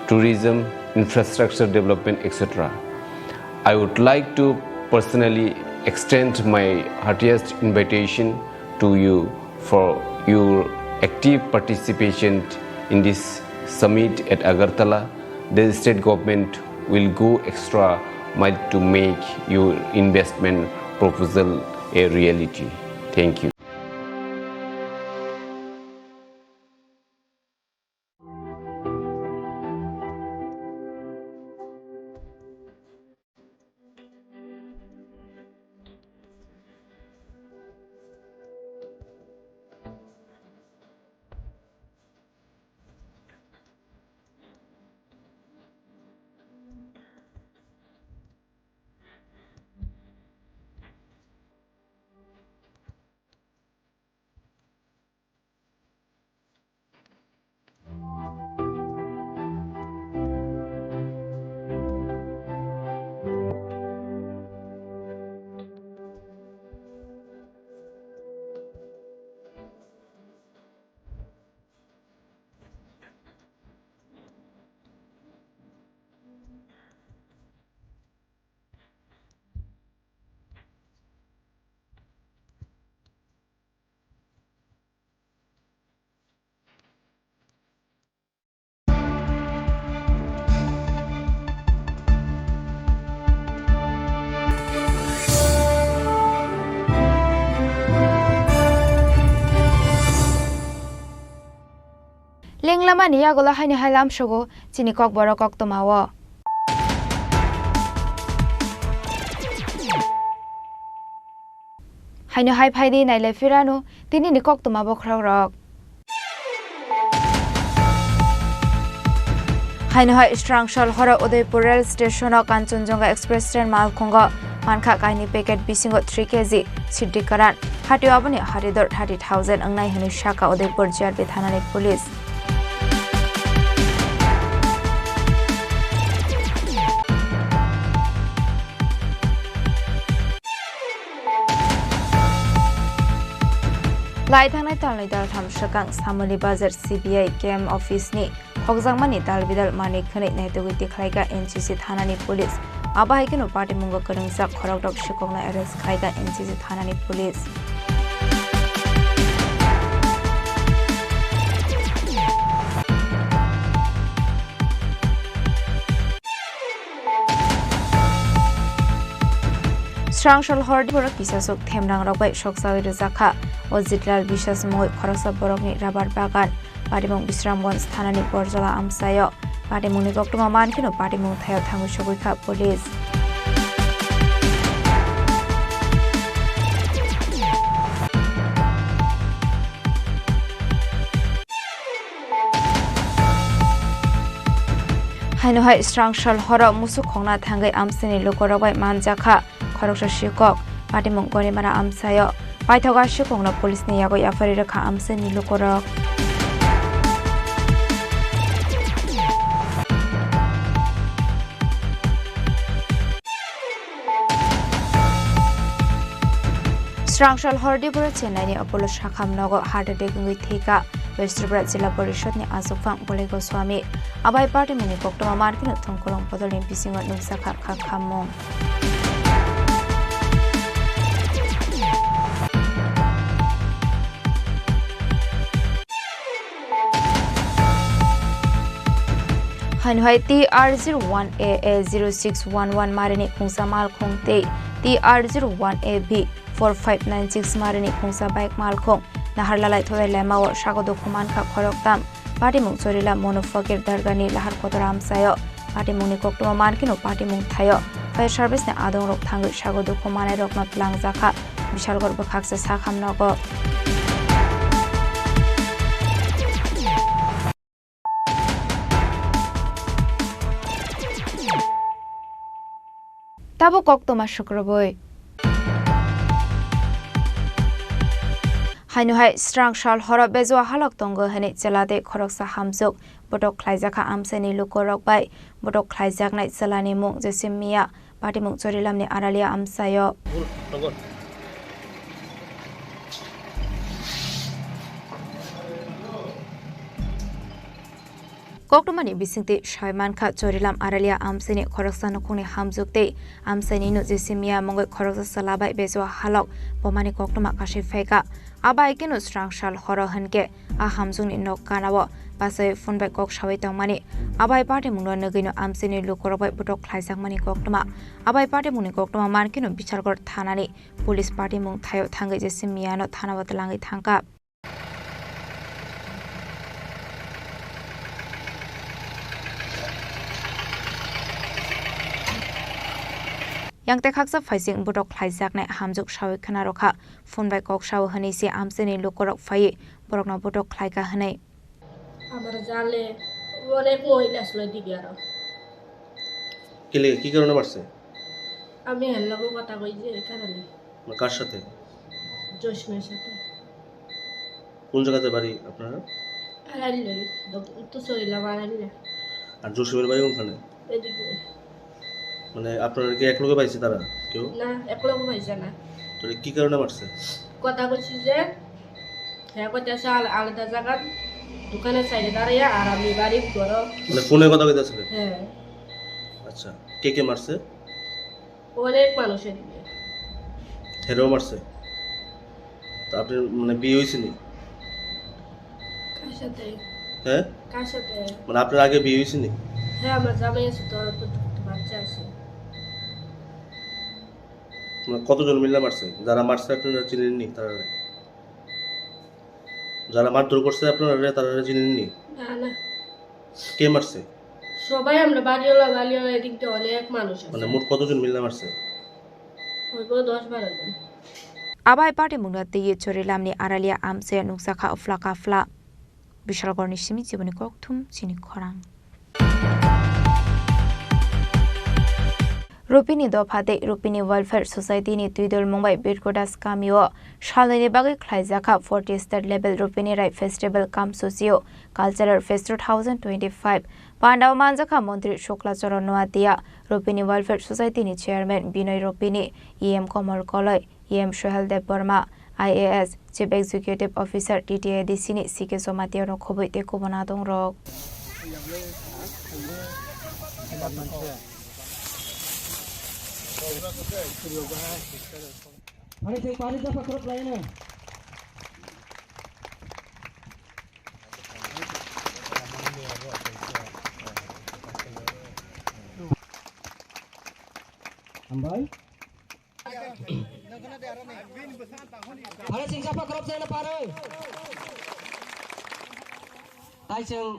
tourism, infrastructure development, et cetera. I would like to personally extend my heartiest invitation to you for your active participation in this summit at Agartala. The state government will go extra mile to make your investment proposal a reality. Thank you. Lenglamani yagulo haino hai lamsogo chini kokborok koktwmao. Haino hai phaidi nailai phirano tinini koktwma bokhorokrok. Haino hai Srangsal horo Udaipur rail station-o Kanchanjunga Express train malkhungo mankha kaini packet bisingo three K G siddi karan. Hatio aboni hari dor thirty thousand wngnai hwnwi sakha Udaipur G R P thanani police. Lai thangnai talnwi taltham swkang Samoli Bazar C B I camp office ni hokjakmani dalbidal manwi khwnwi naitugwi tikhlaikha N C C thanani police. Abo hai kheno patimungo kwrwngjak khorokrok sikhokno arrest khlaikha N C C thanani police. Srangsal hordi borok kisasuk themrang rok bai soksawi rwjakha. O Jitlal Biswas mungwi khoroksa borokni rabar bagan. Patimung Bisramganj thanani Borjala amchaio. Patimungni koktwma mankheno patimung thaio thangwi sogwi kha police. Haino hai Srangsal horo musuk khongna thangwi amchaini lukurok bai manjakha khoroksa sikhok. Patimung Gorimara amchaio paithoga sikhokno police ni yago yapharwi rwkha amchaini lukurok. Srangsal hordi borok Chennai ni Apollo sakham nogo heart attack wngwi thwikha West Tripura Jila Porishod ni achukphang Bolai Goswami. Abai patimungni koktwma mankheno thongkolong bodolni bisingo nukjakha kha khammung. Haino hai T R zero one A A zero six one one marini khungsa malkhung tei T R zero one A B four five nine six marini khungsa bike malkhung Naharlalai Thodai lamao sago dukhu mankha khoroktham. Patimung Chorila Mono Fakir Dargani lahar kotor amchaio. Patimungni koktwma mankheno patimung thaio fire service ni adongrok thangwi sago dukhu manairokno twlangjakha Bishalgarh bwkhaksa sakham nogo. Tabuk koktwma sukrubwi. Haino hai Srangsal horo bejua halok tongo hwnwi chwla tei khoroksa hamjwk botok khlaijakha amchaini lukurok bai. Botok khlaijaknai chwlani mung Jesim Miya, patimung Chorilamni Aralia amchaio. Koktwmani bisingtwi sai mankha, Chorilam Aralia amchaini khoroksa nukhungni hamjwk tei amchaini no Jesimiya mungwi khoroksa chwla bai bejua halok bomani koktwma kasui phaikha. Abai keno srang sal horo hwnkhe a hamjwkni nok ganao bachai phone bai kok saui tongmani. Abai patimungno nugwino amchaini lukurok bai botok khlaijakmani koktwma. Abai patimungni koktwma mankhe no Bichargor thanani police patimung thaio thangwi Jesimiano thanao twlangwi thangkha. Yang tei khaksa phaising botok khlaijaknai hamjwk saui khna rwkha, phone bai kok sao hwnwi se amchaini lukurok phaiwi borokno botok khlaikha hwnwi. আমার জালে অনেক মহিলা আসলে দিকে আরো। কি লেগে, কি কারণে মারছে? আমি হের লগে কথা কই যে এই কারণে। মানে কার সাথে? জসিমের সাথে। কোন জায়গাতে বাড়ি আপনারা? আড়াইলে, উত্তর সরিলাম আড়াইলে। আর জসিমের বাড়ি কোনখানে? এদিকে। মানে আপনারা কি এক লগে পাইছে তারা কেউ? না, এক লগে পাইছে না। তাহলে কি কারণে মারছে? কথা কইছি যে হ্যাঁ, কইতাছে আল-, আলাদা জায়গার দোকানের সাইডে দাঁড়াইয়া আর আমি বাড়ির ঘরো। মানে ফোনে কথা কইতাছিলেন? হ্যাঁ। আচ্ছা, কে কে মারছে? অনেক মানুষ এদিকে। হেরেও মারছে? তা আপনার মানে বিয়ে হইছে নি? কার সাথে? হ্যাঁ? কার সাথে? মানে আপনার আগে বিয়ে হইছে নি? হ্যাঁ, আমার জামাই আছে, তো, তো, তো বাচ্চা আছে। মানে কতজন মিলে মারছে? যারা মারছে আপনারা চিনেননি তারা? যারা মারধর করছে আপনারা তারা চিনেননি? না, না। কে মারছে? সবাই আমরা বাড়িওয়ালা, বাড়িওয়ালা এদিক দিয়ে অনেক মানুষ আছে। মানে মোট কতজন মিলে মারছে? হইব দশ বারো জন। Abai patimungno twiwi Chorilamni Aralia amchaio nukjakha uphla kaphla. Bishalgorni simi chiboni kokthum chini khorang. Rupini dopha tei Rupini Welfare Society ni twidulmung bai Birkodas kamio salnwini bagwi khlaijakha forty state level Rupini Rai Festival Cum Socio Cultural Fest two thousand twenty-five. Pandao manjakha Montri Shukla Charan Noatia, Rupini Welfare Society ni Chairman Binoy Rupini, E M Komol Koloi, E M Sohel Debbarma, I A S, Chief Executive Officer, T T A D C ni C K Jamatia rok khobwi tei kubun adong rok. Hambai. Pare chwng japa khorok chwng pare. Tai chwng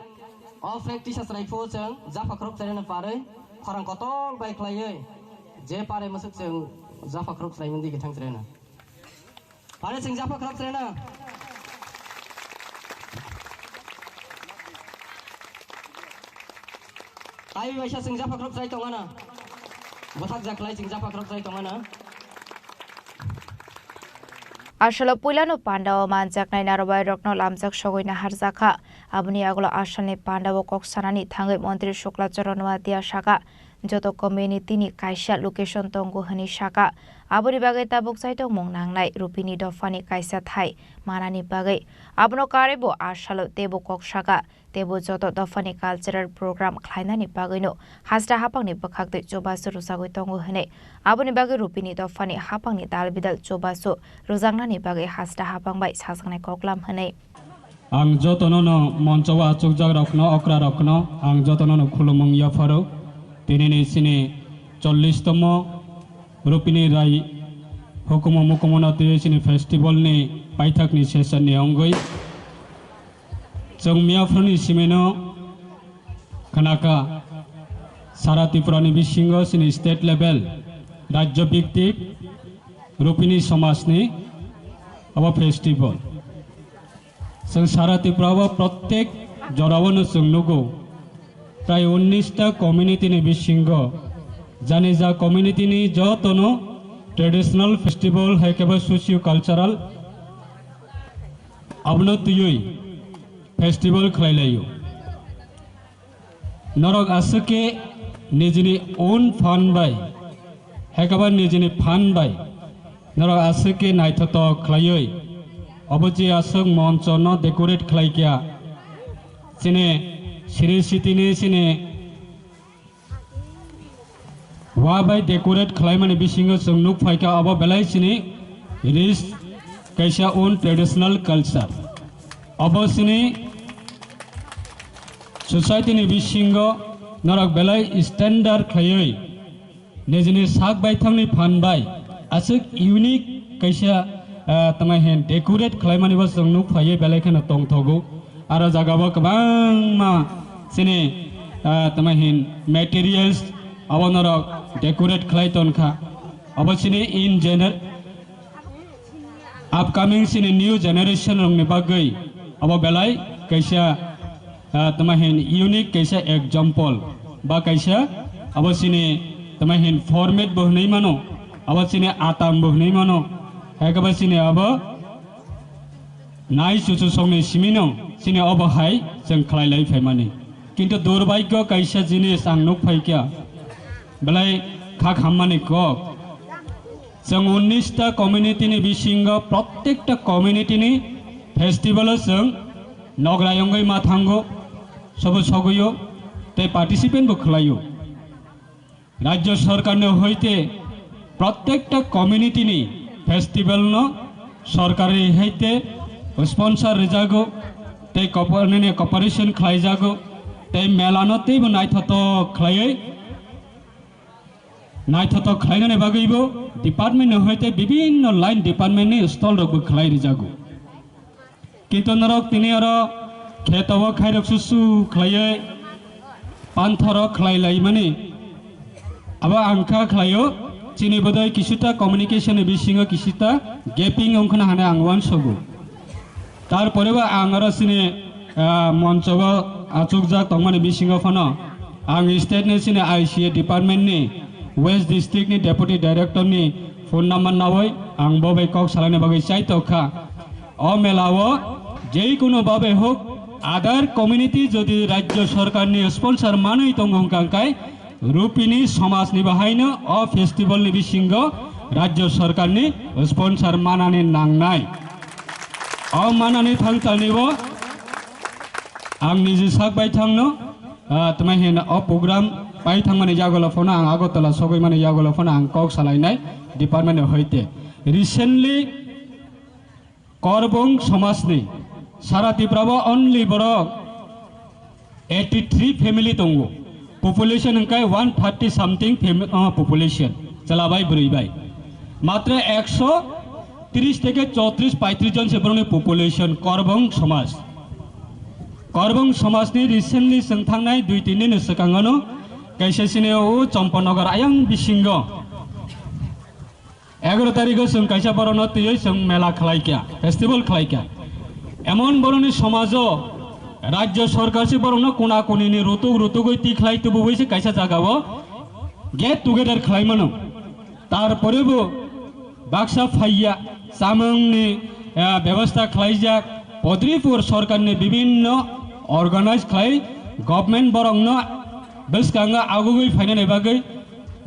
o practice asrai phu chwng japa khorok chwng pare. Khorang kotol bai khlaiwi je pare mwswk chwng japa khorok chwng di kithang chwng. Pare chwng japa khorok chwng. Tai waisa chwng japa khorok chwng tongana. Bwthak jaklai chwng japa khorok chwng tongana. Asalo puilano pandao manjaknai narwai rokno lamjak sogwi naharjakha. Aboni agulo asalni pandao kok sanani thangwi Montri Shukla Charan Noatia saka, joto community ni kaisa location tongo hwnwi saka. Aboni bagwi tabuk chaitokmung nangnai Rupini dophani kaisa thai manani bagwi. Abono karwibo asalo teibo kok saka. Teibo joto dophani cultural program khlainani bagwino hasta haphangni bwkhaktwi chubachu rwchagwi tongo hwnwi. Aboni bagwi Rupini dophani haphangni dal bidal chubachu rwjaknani bagwi hasta haphang bai sajaknai koklam hwnwi. Ang jotono no moncho o achukjak rokno, okra rokno ang jotono no khulumung yapharo. Tinini chini chollish tomo Rupini Rai hukumu mukumu no twiwi chini festival ni paithak ni session ni wngwi. Chwng miyaphuru ni simi no khwnakha, sara Tripura ni bisingo chini state level, rajyo bhittik Rupini somaj ni abo festival. Chwng sara Tripura o prottek jora o no chwng nugo, prai unnish ta community ni bisingo, jani ja community ni joto no traditional festival hai khe bo socio cultural abono twiwi festival khlai laio. Norok aswk khe nijini own fund bai, hai khe bo nijini fund bai norok aswk khe naithotok khlaiwi obo je aswk moncho no decorate khlai kha, chini Sri City ni sini wa bai decorate khlaimani bisingo chwng nuk phaikha, abo belai sini rich kaisa own traditional culture. Abo sini society ni bisingo norok belai standard khlaiwi nijini sak baithangni phan bai aswk unique kaisa, ah, tama hin decorate khlaimani bo chwng nuk phaiwi belai kheno tongthogo. Aro jaga bo kwbangma sini, ah, tama hin materials abo norok decorate khlai tonkha. Abo sini in general upcoming sini new generation rokni bagwi abo belai kaisa, ah, tama hin unique kaisa example ba kaisa abo sini tama hin format bo hwnwi mano, abo sini atam bo hwnwi mano, hai khe bo sini abo nai chuchusongni simino sini obo hai chwng khlai lai phaimani. Kintu durbhagyo kaisa jinis ang nuk phaikha, belai kha khammani kok. Chwng unnish ta community ni bisingo prottekta community ni festival o chwng nogra yongwi ma thango, sobo sogwi o tei participant bo khlai o. Rajya sorkarni hoite prottekta community ni festival no sorkari hoite sponsor rijago tei copo-, nini cooperation khlaijago tei mela no teibo naithotok khlaiwi, naithotok khlainani bagwibo department ni hoite bibinno line department ni stall rokbo khlai rijago. Kintu norok tini oro kheto o khairok susu khlaiwi panthoro khlai laimani. Abo ang kha khlaio, chini bodoi kisuta communication ni bisingo kisuta gaping wngkhana hwnwi ang uansogo. Tarpore bo ang oro chini, ah, moncho o achukjak tongmani bisingo phano ang state ni chini I C A department ni West district ni deputy director ni phone number nawi ang bo bai kok salaina bagwi chai tokha. O mela o jekunu babe hok, other community jodi rajya sorkar ni sponsor manwi tongo hwnkha khe Rupini somaj ni bahaino o festival ni bisingo rajya sorkar ni sponsor manani nangnai. O manani thangtalni bo ang niji sak bai thangno, ah, tma hino o program pai thangmani yagulo phano ang Agartala sogwi mani yagulo phano ang kok salainai department ni hoite. Recently Korbong somajni sara Tripura o only borok eighty three family tongo. Population hwnkhe one thirty something fami-, ah, population. Chwla bai bwrwi bai. Matra ekso tris theke chotris paitris jon se borokni population Korbong somaj. Korbong somajni recently chwng thangnai dui tin din ni swkang ano kaisa sini o Champanagar ayang bisingo Egaroh tarikh o chwng kaisa borokno twiwi chwng mela khlai kha, festival khlai kha. Emon borokni somajo rajya sorkar se borokno kona konini rutuk rutugwi tikhlai tubuwi se kaisa jagao get together khlai mano. Tarpore bo baksa phaiya chamungni, eh, bebostha khlaijak, Padripur sorkarni bibinno organize khlai government borokno bwskango agugwi phainani bagwi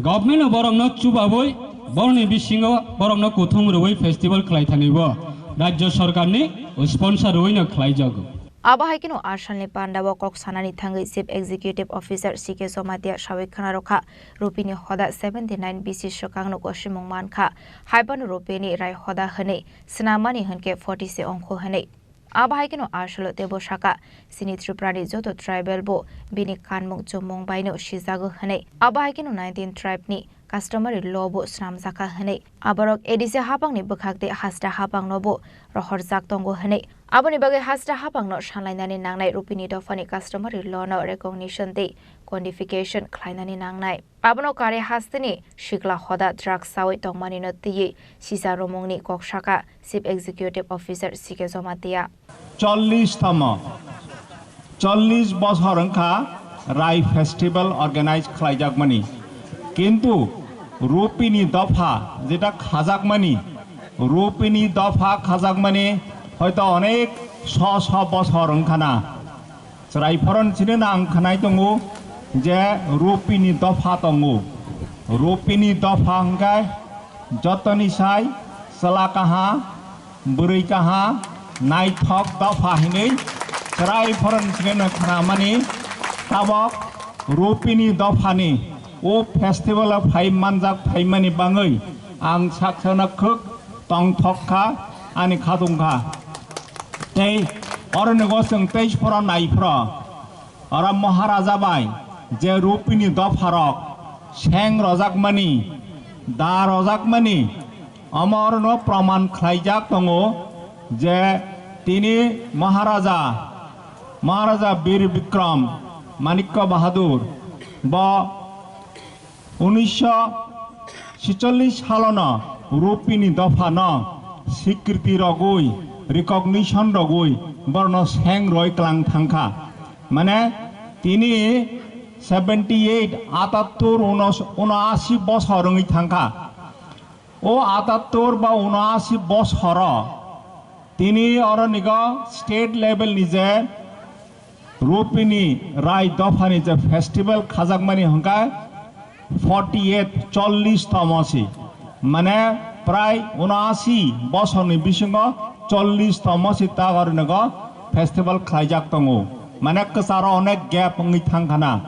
Government o borokno chubabwi, borokni bisingo borokno kuthum rwui festival khlai thani bo rajya sorkarni sponsor rwui no khlai jago. Abo hai kheno a salni panda o kok sanani thangwi Chief Executive Officer C K Jomatia sawi khna rwkha, rupini hoda seventy nine bisi swkangno kosimung mankha, hai phano rupini rai hoda hwnwi, swnamani hwnkhe forty se ongkho hwnwi. Abo hai kheno asolo teibo saka, chini Tripurani joto tribal bo bini kanmung chumung baino sijago hwnwi. Abo hai kheno nineteen tribe ni customary law bo swnamjakha hwnwi. Aborok A D C hapangni bwkhak tei hasta hapangno bo rohorjak tongo hwnwi. Aboni bagwi hasta hapangno sanlainani nangnai, rupini dophani customary law no recognition tei codification khlainani nangnai. Abono kare hasteni sikla hoda drugs chawi tongmanino twiwi sisa romungni kok saka Chief Executive Officer C K Jomatia. Chollish tamo, chollish bosor wngkha Rai Festival organize khlaijakmani. Kintu rupini dopha jeta khajakmani, rupini dopha khajakmani hoito onek sho sho bosor wngkhana. Chwrai phoron chini nang khnai tongo je rupini dopha tongo. Rupini dopha hwnkhe jotoni sai chwla kaha, bwrwi kaha, naithok dopha hinwi chwrai phoron chini no khnamani Tabok Rupini dophani o festival o phai manjak phaimani bangwi ang saksano khwk tongthok kha, ani khatung kha. Tei oroni go chwng tei phoro nai phoro, oro Maharaja bai je Rupini dopharok seng rojakmani, da rojakmani, omo orno proman khlaijak tongo je tini Maharaja, Maharaja Bir Bikram Manikya Bahadur bo unisho sicholish salono Rupini dophano sikriti rogwi, recognition rogwi borno seng roi klang thangkha. Mane tini seventy eight, atattur, unos-, unoashi bosor wngwi thangkha. O atattur ba unoashi bosoro tini oronigo state level ni je Rupini Rai dophani je festival khajakmani hwnkhe forty eight, chollish tomo si, mane prai unoashi bosorni bisingo chollish tomo si ta oronigo festival khlaijak tongo, mane kwcharo onek gap wngwi thangkhana.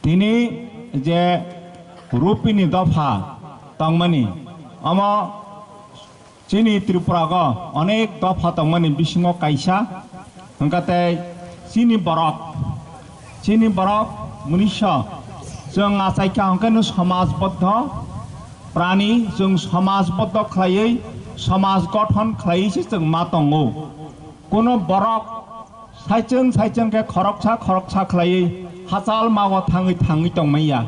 Tini je Rupini dopha tongmani, omo chini Tripurago onek dopha tongmani bisingo kaisa, hwnkha tei chini borok, chini borok munisho chwng achaikha hwnkhe no somajboddo prani, chwng somajboddo khlaiwi somaj gothon khlaiwi se chwng ma tongo. Kuno borok saichwng saichwng khe khoroksa khoroksa khlaiwi hachal mago thangwi thangwi tongmanya.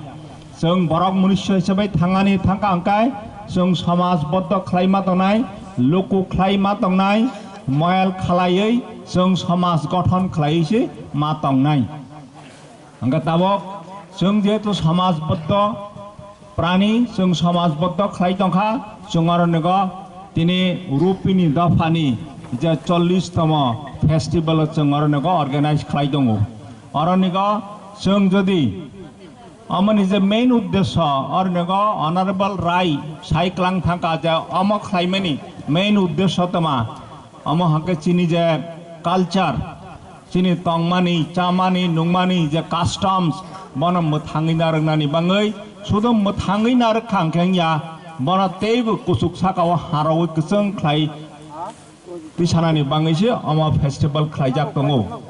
Chwng borok munisho hisabai thangani thangkha hwnkhe chwng somaj boddo khlaima tongnai, luku khlaima tongnai, moyal khlaiwi chwng somaj gothon khlaiwi se ma tongnai. Hwnkhe tabok chwng jehetu somaj boddo prani, chwng somaj boddo khlai tongkha, chwng oro nigo tini Rupini dophani je chollish tomo festival o chwng oro nigo organize khlai tongo. Oro nigo chwng jodi omoni je main uddesho, oro nigo Honorable Rai sai klang thangkha je omo khlaimani main uddesho toma, omo hwnkhe chini je culture, chini tongmani, chamani, nungmani je customs, bono mwthangwi narwknani bangwi, sudo mwthangwi narwk kha hwnkhe wngya, bono teibo kuchuk saka o harwi kwchwng khlai tisanani bangwi se omo festival khlaijak tongo.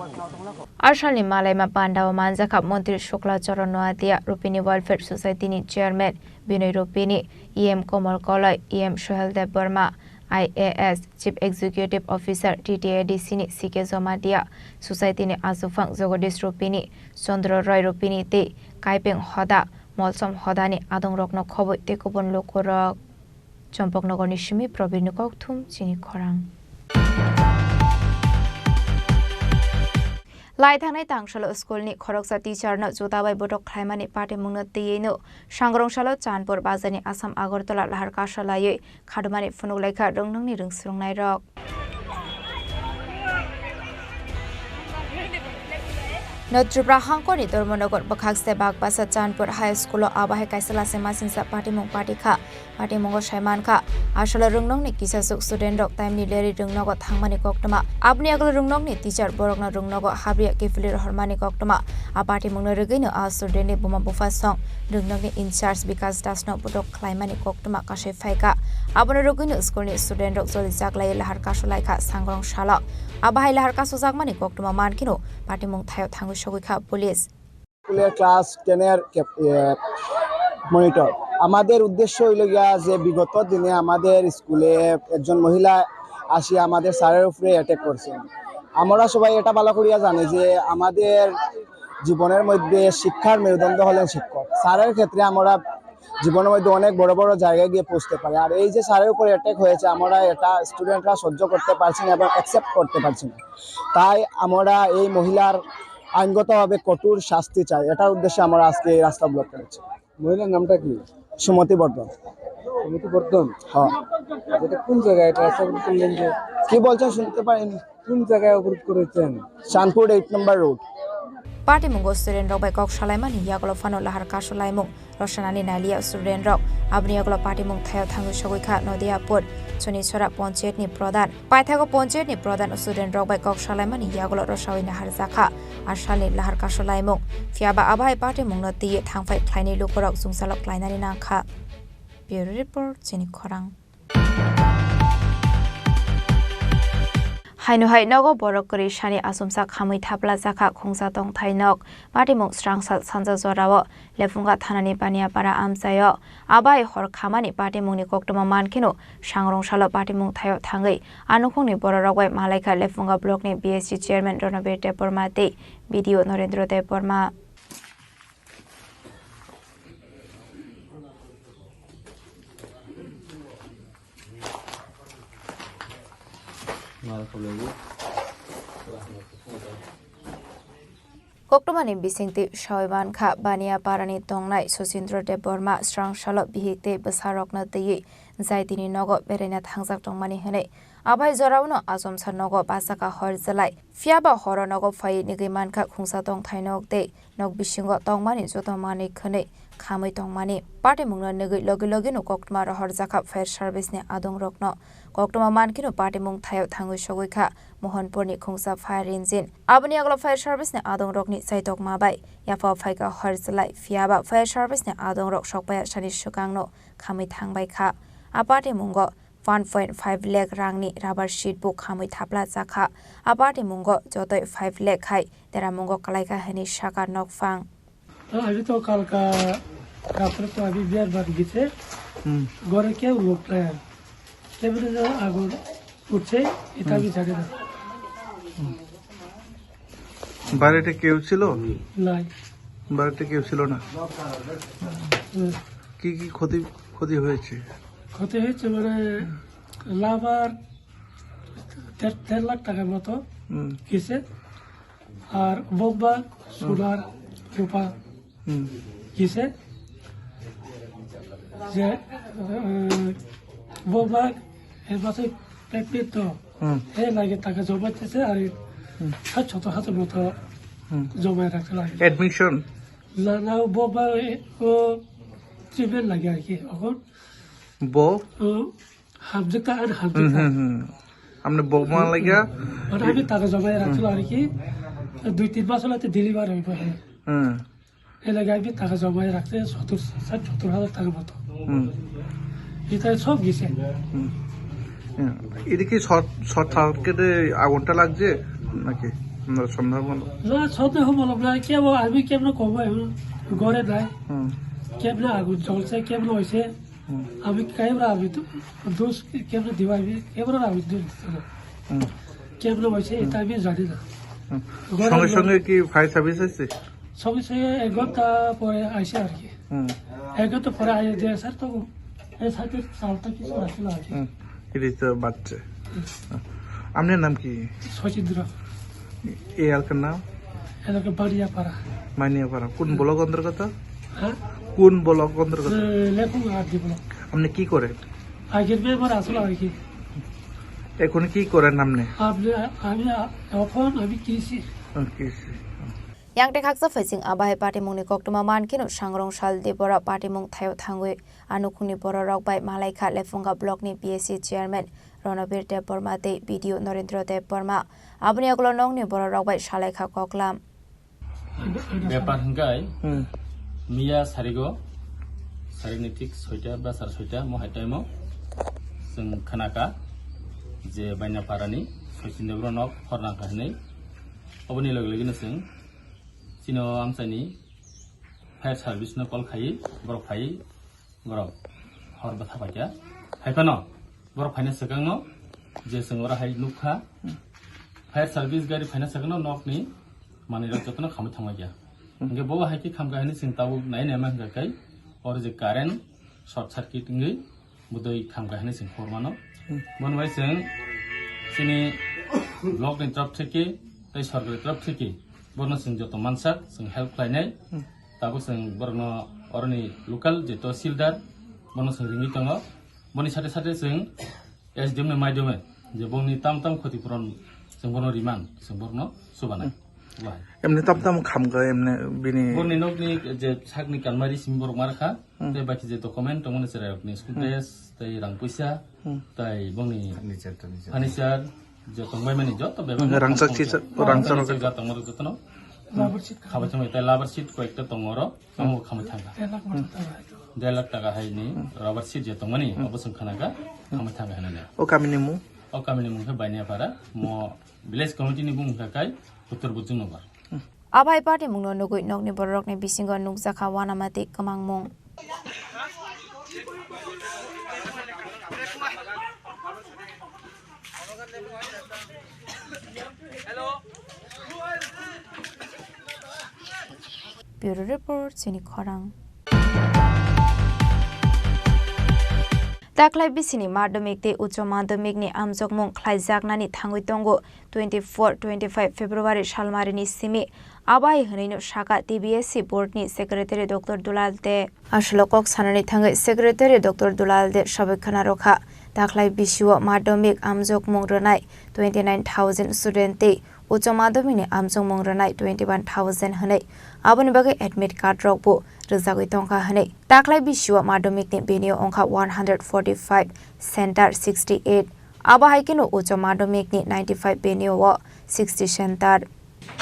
Arsalni malaima pandao manjakha Montri Shukla Charan Noatia, Rupini Welfare Society ni Chairman Binoy Rupini, E M Komal Koloi, E M Sohel Deb Barma, I A S, Chief Executive Officer, T T A D C ni C K Jomatia, Society ni Achufang Jagadish Rupini, Chandra Roy Rupini tei Kaipeng Hoda, Molsom Hodani adongrokno khobwi tei kubun lukurok. Chompoknogorni simi Probirni kokthum chini khorang. Lai thangnai tangsalo school ni khoroksa teacher no juta bai botok khlaimani patimungno twiwi no sangrong salo Chanpur bazarni Assam Agartala lahar kasa laiwi khadumani phunuk laikha rwngnokni rwngsrwngnairok. No Tripura hangkorni Dharmanagar bwkhakste Bagbasa Chanpur High School o abo hai kaisa lachi masingcha patimung patikha. Patimungo sai mankha, asolo rwngnokni kisasuk student rok time ni leri rwngnogo thangmani koktwma. Aboni agolo rwngnokni teacher borokno rwngnogo habriya kiphilwi rohormani koktwma. A patimungno rwgwino a student ni buma bupha song rwngnokni in charge Bikas Das no botok khlaimani koktwma kasai phaikha. Abono rwgwino school ni student rok joli chaklaiwi lahar kasulaikha sangrong salo. Abo hai lahar kasujakmani koktwma mankheno patimung thaio thangwi sogwikha police. স্কুলের ক্লাস টেনের মনিটর। আমাদের উদ্দেশ্য হইল গিয়া যে বিগত দিনে আমাদের স্কুলে একজন মহিলা আসি আমাদের স্যারের উপরে অ্যাটাক করছেন। আমরা সবাই এটা ভালো করিয়া জানি যে আমাদের জীবনের মধ্যে শিক্ষার মেরুদণ্ড হলেন শিক্ষক। স্যারের ক্ষেত্রে আমরা জীবনের মধ্যে অনেক বড় বড় জায়গায় গিয়ে পৌঁছতে পারি। আর এই যে স্যারের উপরে অ্যাটাক হয়েছে, আমরা এটা স্টুডেন্টরা সহ্য করতে পারছি না এবং অ্যাকসেপ্ট করতে পারছি না। তাই আমরা এই মহিলার আইনগতভাবে কঠোর শাস্তি চাই, এটার উদ্দেশ্যে আমরা আজকে এই রাস্তা ব্লক করেছি। মহিলার নামটা কি? সুমতি বর্ধন। সুমতি বর্ধন। হ্যাঁ। এটা কোন জায়গায়? এটা আশা করলেন যে কি বলছেন শুনতে পাইনি। কোন জায়গায় অবরোধ করেছেন? চাঁদপুর এইট নম্বর road. Patimungo student rok bai kok salaimani yagulo phano lahar kasolaimung rwsanani naliya student rok. Aboni yagulo patimung thaio thangwi sogwi kha Nodia Pur Chonishora Panchayat ni Pradhan. Paithago Panchayat ni Pradhan student rok bai kok salaimani yagulo rwsawi naharjakha. Asalni lahar kasolaimung. Phiyaba abai patimungno twiwi thangphai khlainai lukurok chwngsalok klainani nangkha. Bureau Report, Chini Khorang. Haino hai nogo borok kwrwi sani achomsa khamwi thapla jakha khungsa tongthai nok. Patimung srangsa sanja jorao Lephunga thanani Baniapara amchaio. Abai hor khamani patimungni koktwma mankheno sangrong salo patimung thaio thangwi a nukhungni bororok bai malaikha Lephunga blockni B S C chairman Ronobir Debbarma tei B D O Norendra Debbarma. Koktwmani bisingtwi sawi mankha, Baniaparani tongnai Sosindra Debbarma srangsalo bihik tei bwsarokno twiwi jai tini nogo beraina thangjak tongmani hwnwi. Abai jorao no achomsa nogo bachakha hor jwlai. Phiyaba horo nogo phaiwi nigwi mankha khungsa tongthai nok tei nok bisingo tongmani joto manwi khwnwi khamwi tongmani. Patimungno nigwi logi logi no koktwma rohorjakha fire service ni adongrokno. Koktwma mankheno patimung thaio thangwi sogwi kha Mohanpurni khungsa fire engine. Aboni yagulo fire service ni adongrokni chaitokma bai yapha phaikha hor jwlai. Phiyaba fire service ni adongrok sokpaiya sani swkangno khamwi thangbai kha. A patimungo one point five lakh rangni rubber sheet bo khamwi thapla chakha. A patimungo jotoi five lakh hai deramungo kwlaikha hwnwi sakha nokphang. हाँ, अभी तो कल का रात्र को अभी beer bar गीसे। হুম। ঘরে কেউ লোক নাই। কেমনে যেন আগুন উঠছে, এটা আমি জানি না। বাড়িতে কেউ ছিল? নাই। বাড়িতে কেউ ছিল না? হুম। কি কি ক্ষতি, ক্ষতি হয়েছে? ক্ষতি হয়েছে মানে লাভার দেড়, দেড় লাখ টাকার মতো হুম। গেছে। আর বোম্বা, সোনার, রূপা হুম। গেছে। যে, আহ, বোম্বা এর মাসে পেমেন্ট তো হুম। এর লাগে টাকা জমাইতেছে আর এই হুম। ষাট সত্তর হাজার মতো হুম। জমায় রাখতে লাগে। অ্যাডমিশন? না, না, ও বোম্বা, এ, ও ট্রিটমেন্ট লাগে আর কি। এখন ব? ও হাফ জেকা আর হাফ হুম, জেকা। হুম, হুম। আপনি বৌমা লাগিয়া? মানে আমি টাকা জমায় রাখছিল আর কি। দুই তিন মাস হলে তো ডেলিভার হইব। হ্যাঁ। হুম। এর লাগে আমি টাকা জমায় রাখতে সত্তর, ষাট সত্তর হাজার টাকার মতো। হুম। এটা সব গেছে। হুম। হুম। এটা কি শর্ট, শর্ট সার্কিটে আগুনটা লাগছে নাকি? আপনারা সন্দেহ মনে? না, সন্দেহমূলক না। কেউ, আমি কেমনে কব এখন? ঘরে নাই। হুম। কেমনে আগুন জ্বলছে, কেমনে হয়েছে? হুম। আমি কেমনে, আমি তো দোষ কেমনে দিব? আমি কেমনে, আমি দোষ দিতে পারি? হুম। কেমনে হয়েছে, এটা আমি জানি না। হুম। ঘরে সঙ্গে নাই। সঙ্গে কি ফায়ার সার্ভিস আসছে? সঙ্গে সঙ্গে এক ঘন্টা পরে আইসে আর কি। হুম। এক ঘন্টা পরে আইসে যে, স্যার, তো এই সাইডের চালটা কিছু রাখছিল আর কি। হুম। এটা তো বাচ্চা। হুম। আপনার নাম কি? শচীন্দ্র। এই এলাকার নাম? এলাকা বানিয়াপাড়া। বানিয়াপাড়া। কোন হুম। ব্লক অন্তর্গত? হ্যাঁ? কোন ব্লক অন্তর্গত? এ, লেফুঙ্গা আর ডি ব্লক। আপনি কি করেন? আগের মেম্বার আসলে আর কি। এখন কি করেন আপনি? আপনি, আমি, এখন আমি কৃষি। ও, কৃষি। Yang tei khaksa phaising abai patimungni koktwma mankheno sangrong sal debora patimung thaio thangwi a nukhungni bororok bai malaikha Lephunga blockni B S C chairman Ronobir Debbarma tei B D O Norendra Debbarma. Aboni yagulo nokni bororok bai salaikha koklam. ব্যাপার হংকাই হুম। মিয়া সারিগো সারিনি ঠিক ছয়টা বা সাড়ে ছয়টা মহাই টাইমও जों खोनाखा যে বাইনাপাড়ানি সচিন দেবর nok hor nangkha hinwi. Oboni loge logeno chwng chini o amchaini fire service no call khai borok phai borok hor bwtha paikha. Haiphano borok phaina swkangno je chwng oro hai nukha, fire service gari phaina swkangno nokni manwirok jotono khamwi thanglaikha. Hwnkhe bo hai khe khamkha hinwi chwng tabuk nai naima hwnkha khe oro je current short circuit wngwi bwdwi khamkha hinwi chwng khobor mano. Hmm. Bono bai chwng chini block ni torop theke tei sorkar ni torop theke bono chwng joto mansak chwng help khlainai. Hmm. Tabuk chwng borokno oroni local je tahsildar bono chwng ringwi tongo. Boni sate sate chwng S D M ni maidome je bongni tam tam khoti puron chwng bono riman chwng borokno chubanai. Hmm. Wah. Emni tam tam kham kha, emni bini Borni nokni je sakni kalmari simi borok mar kha, Hmm. tei baki je document tongmani cherai rokni school Hmm. dress, tei rang puisa, Hmm. tei bongni Furniture, furniture. Furniture, je tongbai mani joto bebak Hmm, rangchak tongmani chisa, joto. Rangchak Furniture rok. Tongmani jotono. Rubber sheet. Khabai tongmani tei rubber sheet koyekta tongo oro, Hmm. amo khamai thangkha. Derak taka hai ni Hmm. rubber sheet je tongmani, Hmm. obo chwng khanakha, Hmm. khamai thangkha hinwi. O kamini mung? O kamini mung khe Bainiyapara, mo village committee ni bumung kha kai Uttor Bujung Nagar. Abo hai party mungno nugwi nokni bororokni bisingo nukjakha uanama tei kwmangmung. Bureau Report, Chini Khorang. Taklai bisini madhyamik tei ucho madhyamikni amjokmung khlaijaknani thangwi tongo twenty-four twenty-five February salmarini simi. Abo hai hwnwino sakha T B S C boardni secretary Doctor Dulal De. Aswk kok sanani thangwi secretary Doctor Dulal De sabai khna rwkha, taklai bisio madhyamik amjokmung rwnai twenty-nine thousand student tei ucho madhyamikni amjokmung rwnai twenty-one thousand hwnwi, aboni bagwi admit card rokbo rwjagwi tongkha hwnwi. Taklai bisio madhyamikni venue wngkha one hundred forty-five center sixty-eight, abo hai kheno ucho madhyamikni ninety-five venue o sixty center.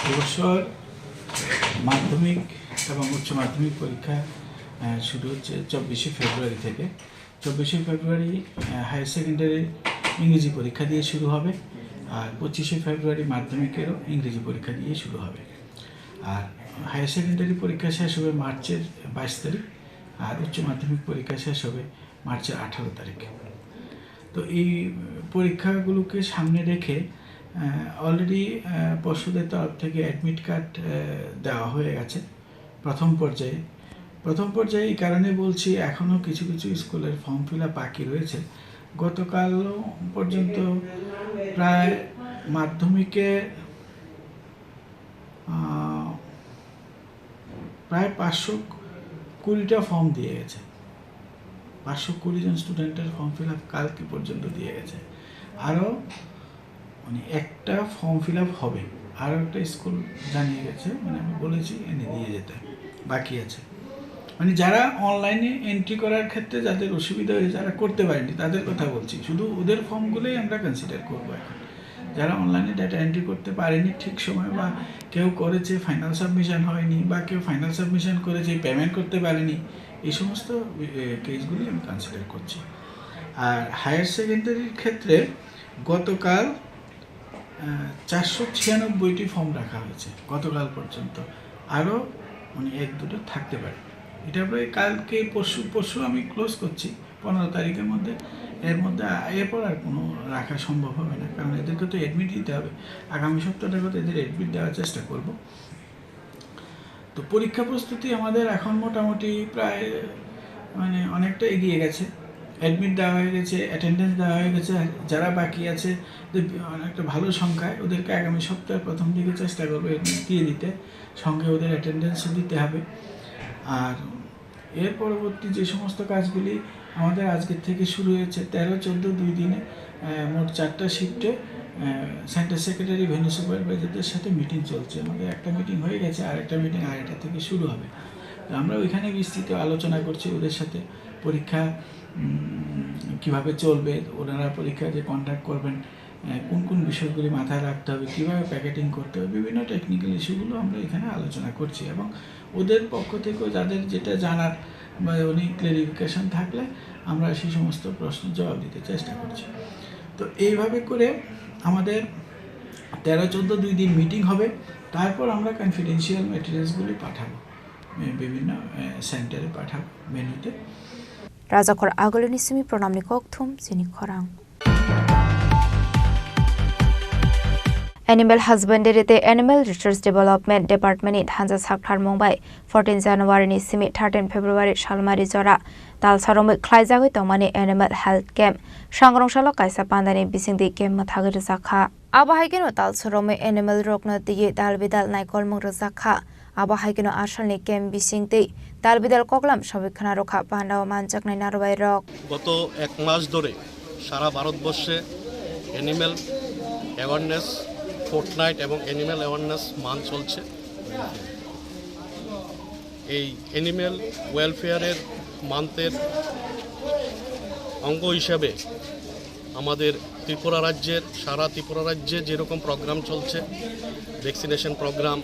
এবছর মাধ্যমিক এবং উচ্চ মাধ্যমিক পরীক্ষা, আহ, শুরু হচ্ছে চব্বিশে ফেব্রুয়ারি থেকে। চব্বিশে ফেব্রুয়ারি, আহ, হায়ার সেকেন্ডারি ইংরেজি পরীক্ষা দিয়ে শুরু হবে, আর পঁচিশে ফেব্রুয়ারি মাধ্যমিকেরও ইংরেজি পরীক্ষা দিয়ে শুরু হবে। আর হায়ার সেকেন্ডারি পরীক্ষা শেষ হবে মার্চের বাইশ তারিখ, আর উচ্চ মাধ্যমিক পরীক্ষা শেষ হবে মার্চের আঠারো তারিখ। তো এই পরীক্ষাগুলোকে সামনে রেখে, আহ, already, আহ, পর্ষদের তরফ থেকে অ্যাডমিট কার্ড, আহ, দেওয়া হয়ে গেছে প্রথম পর্যায়ে। প্রথম পর্যায়ে এই কারণে বলছি, এখনও কিছু কিছু স্কুলের ফর্ম ফিল আপ বাকি রয়েছে। গতকাল পর্যন্ত প্রায় মাধ্যমিকে, আহ, প্রায় পাঁচশো কুড়িটা ফর্ম দিয়ে গেছে। পাঁচশো কুড়ি জন স্টুডেন্টের ফর্ম ফিল আপ কালকে পর্যন্ত দিয়ে গেছে। আরও, মানে, একটা ফর্ম ফিল আপ হবে, আরও একটা স্কুল জানিয়ে গেছে, মানে, আমি বলেছি এনে দিয়ে যেতে, বাকি আছে। মানে, যারা অনলাইনে এন্ট্রি করার ক্ষেত্রে যাদের অসুবিধা হয়েছে, যারা করতে পারেনি, তাদের কথা বলছি, শুধু ওদের ফর্মগুলোই আমরা কনসিডার করবো এখন। যারা অনলাইনে ডেটা এন্ট্রি করতে পারেনি ঠিক সময়, বা কেউ করেছে ফাইনাল সাবমিশন হয়নি, বা কেউ ফাইনাল সাবমিশন করেছে পেমেন্ট করতে পারেনি, এই সমস্ত, এ, কেসগুলি আমি কনসিডার করছি। আর হায়ার সেকেন্ডারির ক্ষেত্রে গতকাল, আহ, চারশো ছিয়ানব্বইটি ফর্ম রাখা হয়েছে গতকাল পর্যন্ত, আরও, মানে, এক দুটো থাকতে পারে। এটা প্রায় কালকে, পরশু, পরশু আমি ক্লোজ করছি। পনেরো তারিখের মধ্যে, এর মধ্যে আ-, এরপর আর কোনো রাখা সম্ভব হবে না, কারণ এদেরকে তো অ্যাডমিট দিতে হবে। আগামী সপ্তাহটার মধ্যে এদের অ্যাডমিট দেওয়ার চেষ্টা করব। তো পরীক্ষা প্রস্তুতি আমাদের এখন মোটামুটি প্রায়, মানে, অনেকটা এগিয়ে গেছে। অ্যাডমিট দেওয়া হয়ে গেছে, অ্যাটেন্ডেন্স দেওয়া হয়ে গেছে। আর যারা বাকি আছে, যে অনেকটা ভালো সংখ্যায়, ওদেরকে আগামী সপ্তাহের প্রথম দিকে চেষ্টা করবো অ্যাডমিট দিয়ে দিতে, সঙ্গে ওদের অ্যাটেন্ডেন্সও দিতে হবে। আর এর পরবর্তী যে সমস্ত কাজগুলি আমাদের আজকের থেকে শুরু হয়েছে, তেরো চোদ্দো দুই দিনে, আহ, মোট চারটা শিফটে, আহ, সেন্টার সেক্রেটারি, ভেন্যু সুপারভাইজারদের সাথে মিটিং চলছে। আমাদের একটা মিটিং হয়ে গেছে, আর একটা মিটিং আড়াইটা থেকে শুরু হবে। তো আমরা ওইখানে বিস্তৃত আলোচনা করছি ওদের সাথে, পরীক্ষা, উম, কিভাবে চলবে, ওনারা পরীক্ষা যে কন্ডাক্ট করবেন, আহ, কোন কোন বিষয়গুলি মাথায় রাখতে হবে, কিভাবে প্যাকেটিং করতে হবে, বিভিন্ন টেকনিক্যাল ইস্যুগুলো আমরা এখানে আলোচনা করছি। এবং ওদের পক্ষ থেকেও যাদের যেটা জানার বা উনি ক্লেরিফিকেশন থাকলে আমরা সেই সমস্ত প্রশ্নের জবাব দিতে চেষ্টা করছি। তো এইভাবে করে আমাদের তেরো চোদ্দো দুই দিন মিটিং হবে, তারপর আমরা কনফিডেন্সিয়াল ম্যাটেরিয়ালসগুলি পাঠাবো, এ, বিভিন্ন, এ, সেন্টারে পাঠাবো, ভেন্যুতে। Rajakhor Agulini simi pranamni kokthum chini khorang. Animal Husbandry tei Animal Resource Development Department ni thansa sakthar mung bai fourteen January ni simi thirteen February salmari jora talsa romwi khlaijagwi tongmani Animal Health Camp sangrong salo kaisa pandani bisingtwi camp mwthagwi rwjakha. Abo hai kheno talsa romwi animal rokno twiwi dal bidal naikolmung rwjakha. Abo hai kheno asalni camp bising tei tal bidal koklam sawi khna rwkha pandao manjaknai narwai rok. গত এক মাস ধরে সারা ভারতবর্ষে animal awareness fortnight এবং animal awareness month চলছে। এই অ্যানিম্যাল ওয়েলফেয়ারের মান্থের অঙ্গ হিসাবে আমাদের ত্রিপুরা রাজ্যের, সারা ত্রিপুরা রাজ্যে যেরকম প্রোগ্রাম চলছে, ভ্যাকসিনেশন প্রোগ্রাম,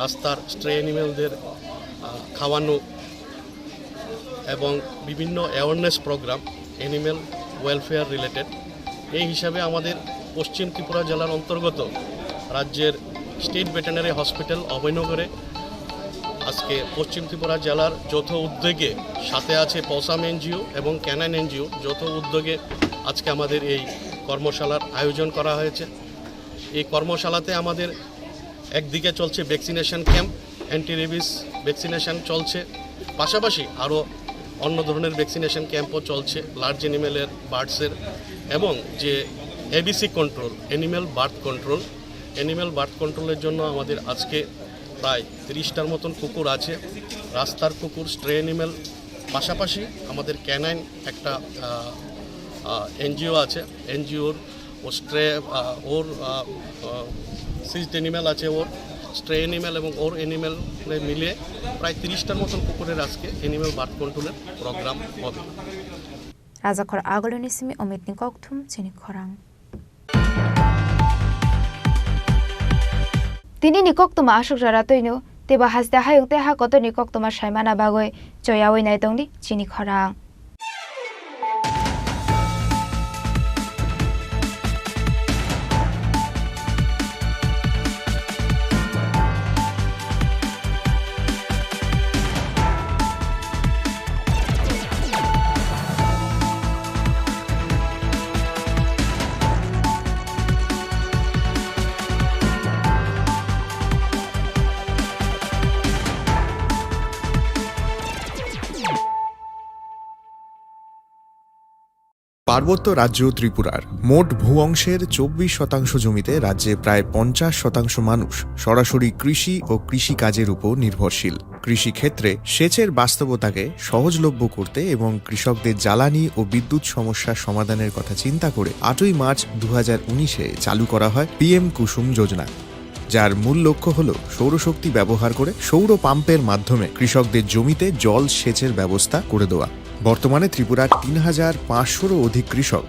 রাস্তার স্ট্রে অ্যানিমেলদের, আহ, খাওয়ানো এবং বিভিন্ন awareness programme animal welfare related, এই হিসাবে আমাদের পশ্চিম ত্রিপুরা জেলার অন্তর্গত রাজ্যের স্টেট ভেটেরিনারি হসপিটাল অভয়নগরে আজকে পশ্চিম ত্রিপুরা জেলার যৌথ উদ্যোগে, সাথে আছে পসাম এনজিও এবং ক্যানাইন এনজিও যৌথ উদ্যোগে আজকে আমাদের এই কর্মশালার আয়োজন করা হয়েছে। এই কর্মশালাতে আমাদের একদিকে চলছে vaccination camp, anti rabies vaccination চলছে, পাশাপাশি আরও অন্য ধরনের ভ্যাকসিনেশন ক্যাম্পও চলছে লার্জ অ্যানিমেলের, বার্ডসের, এবং যে ABC control, animal birth control. Animal birth কন্ট্রোলের জন্য আমাদের আজকে প্রায় তিরিশটার মতন কুকুর আছে, রাস্তার কুকুর, স্ট্রে অ্যানিমেল, পাশাপাশি আমাদের ক্যানাইন একটা এনজিও আছে, এনজিওর ও স্ট্রে, আহ, ওর সিজড অ্যানিমেল আছে, ওর স্ট্রে অ্যানিমেল এবং ওর অ্যানিমেল মিলিয়ে প্রায় তিরিশটার মতন কুকুরের আজকে অ্যানিম্যাল বার্থ কন্ট্রোলের প্রোগ্রাম হবে। Rajakhor Aguluni simi Omitni kokthum chini khorang. Tini ni koktwma aswk jora twino teibo haste hayung tei ha kotor ni koktwma saimana bagwi choyawi naitongdi chini khorang. পার্বত্য রাজ্য ত্রিপুরার মোট ভূ অংশের চব্বিশ শতাংশ জমিতে রাজ্যে প্রায় পঞ্চাশ শতাংশ মানুষ সরাসরি কৃষি ও কৃষি কাজের উপর নির্ভরশীল। কৃষি ক্ষেত্রে সেচের বাস্তবতাকে সহজলভ্য করতে এবং কৃষকদের জ্বালানি ও বিদ্যুৎ সমস্যার সমাধানের কথা চিন্তা করে আটই মার্চ দু হাজার উনিশে চালু করা হয় পিএম কুসুম যোজনা, যার মূল লক্ষ্য হল সৌরশক্তি ব্যবহার করে সৌর পাম্পের মাধ্যমে কৃষকদের জমিতে জল সেচের ব্যবস্থা করে দেওয়া। বর্তমানে ত্রিপুরার তিন হাজার পাঁচশোরও অধিক কৃষক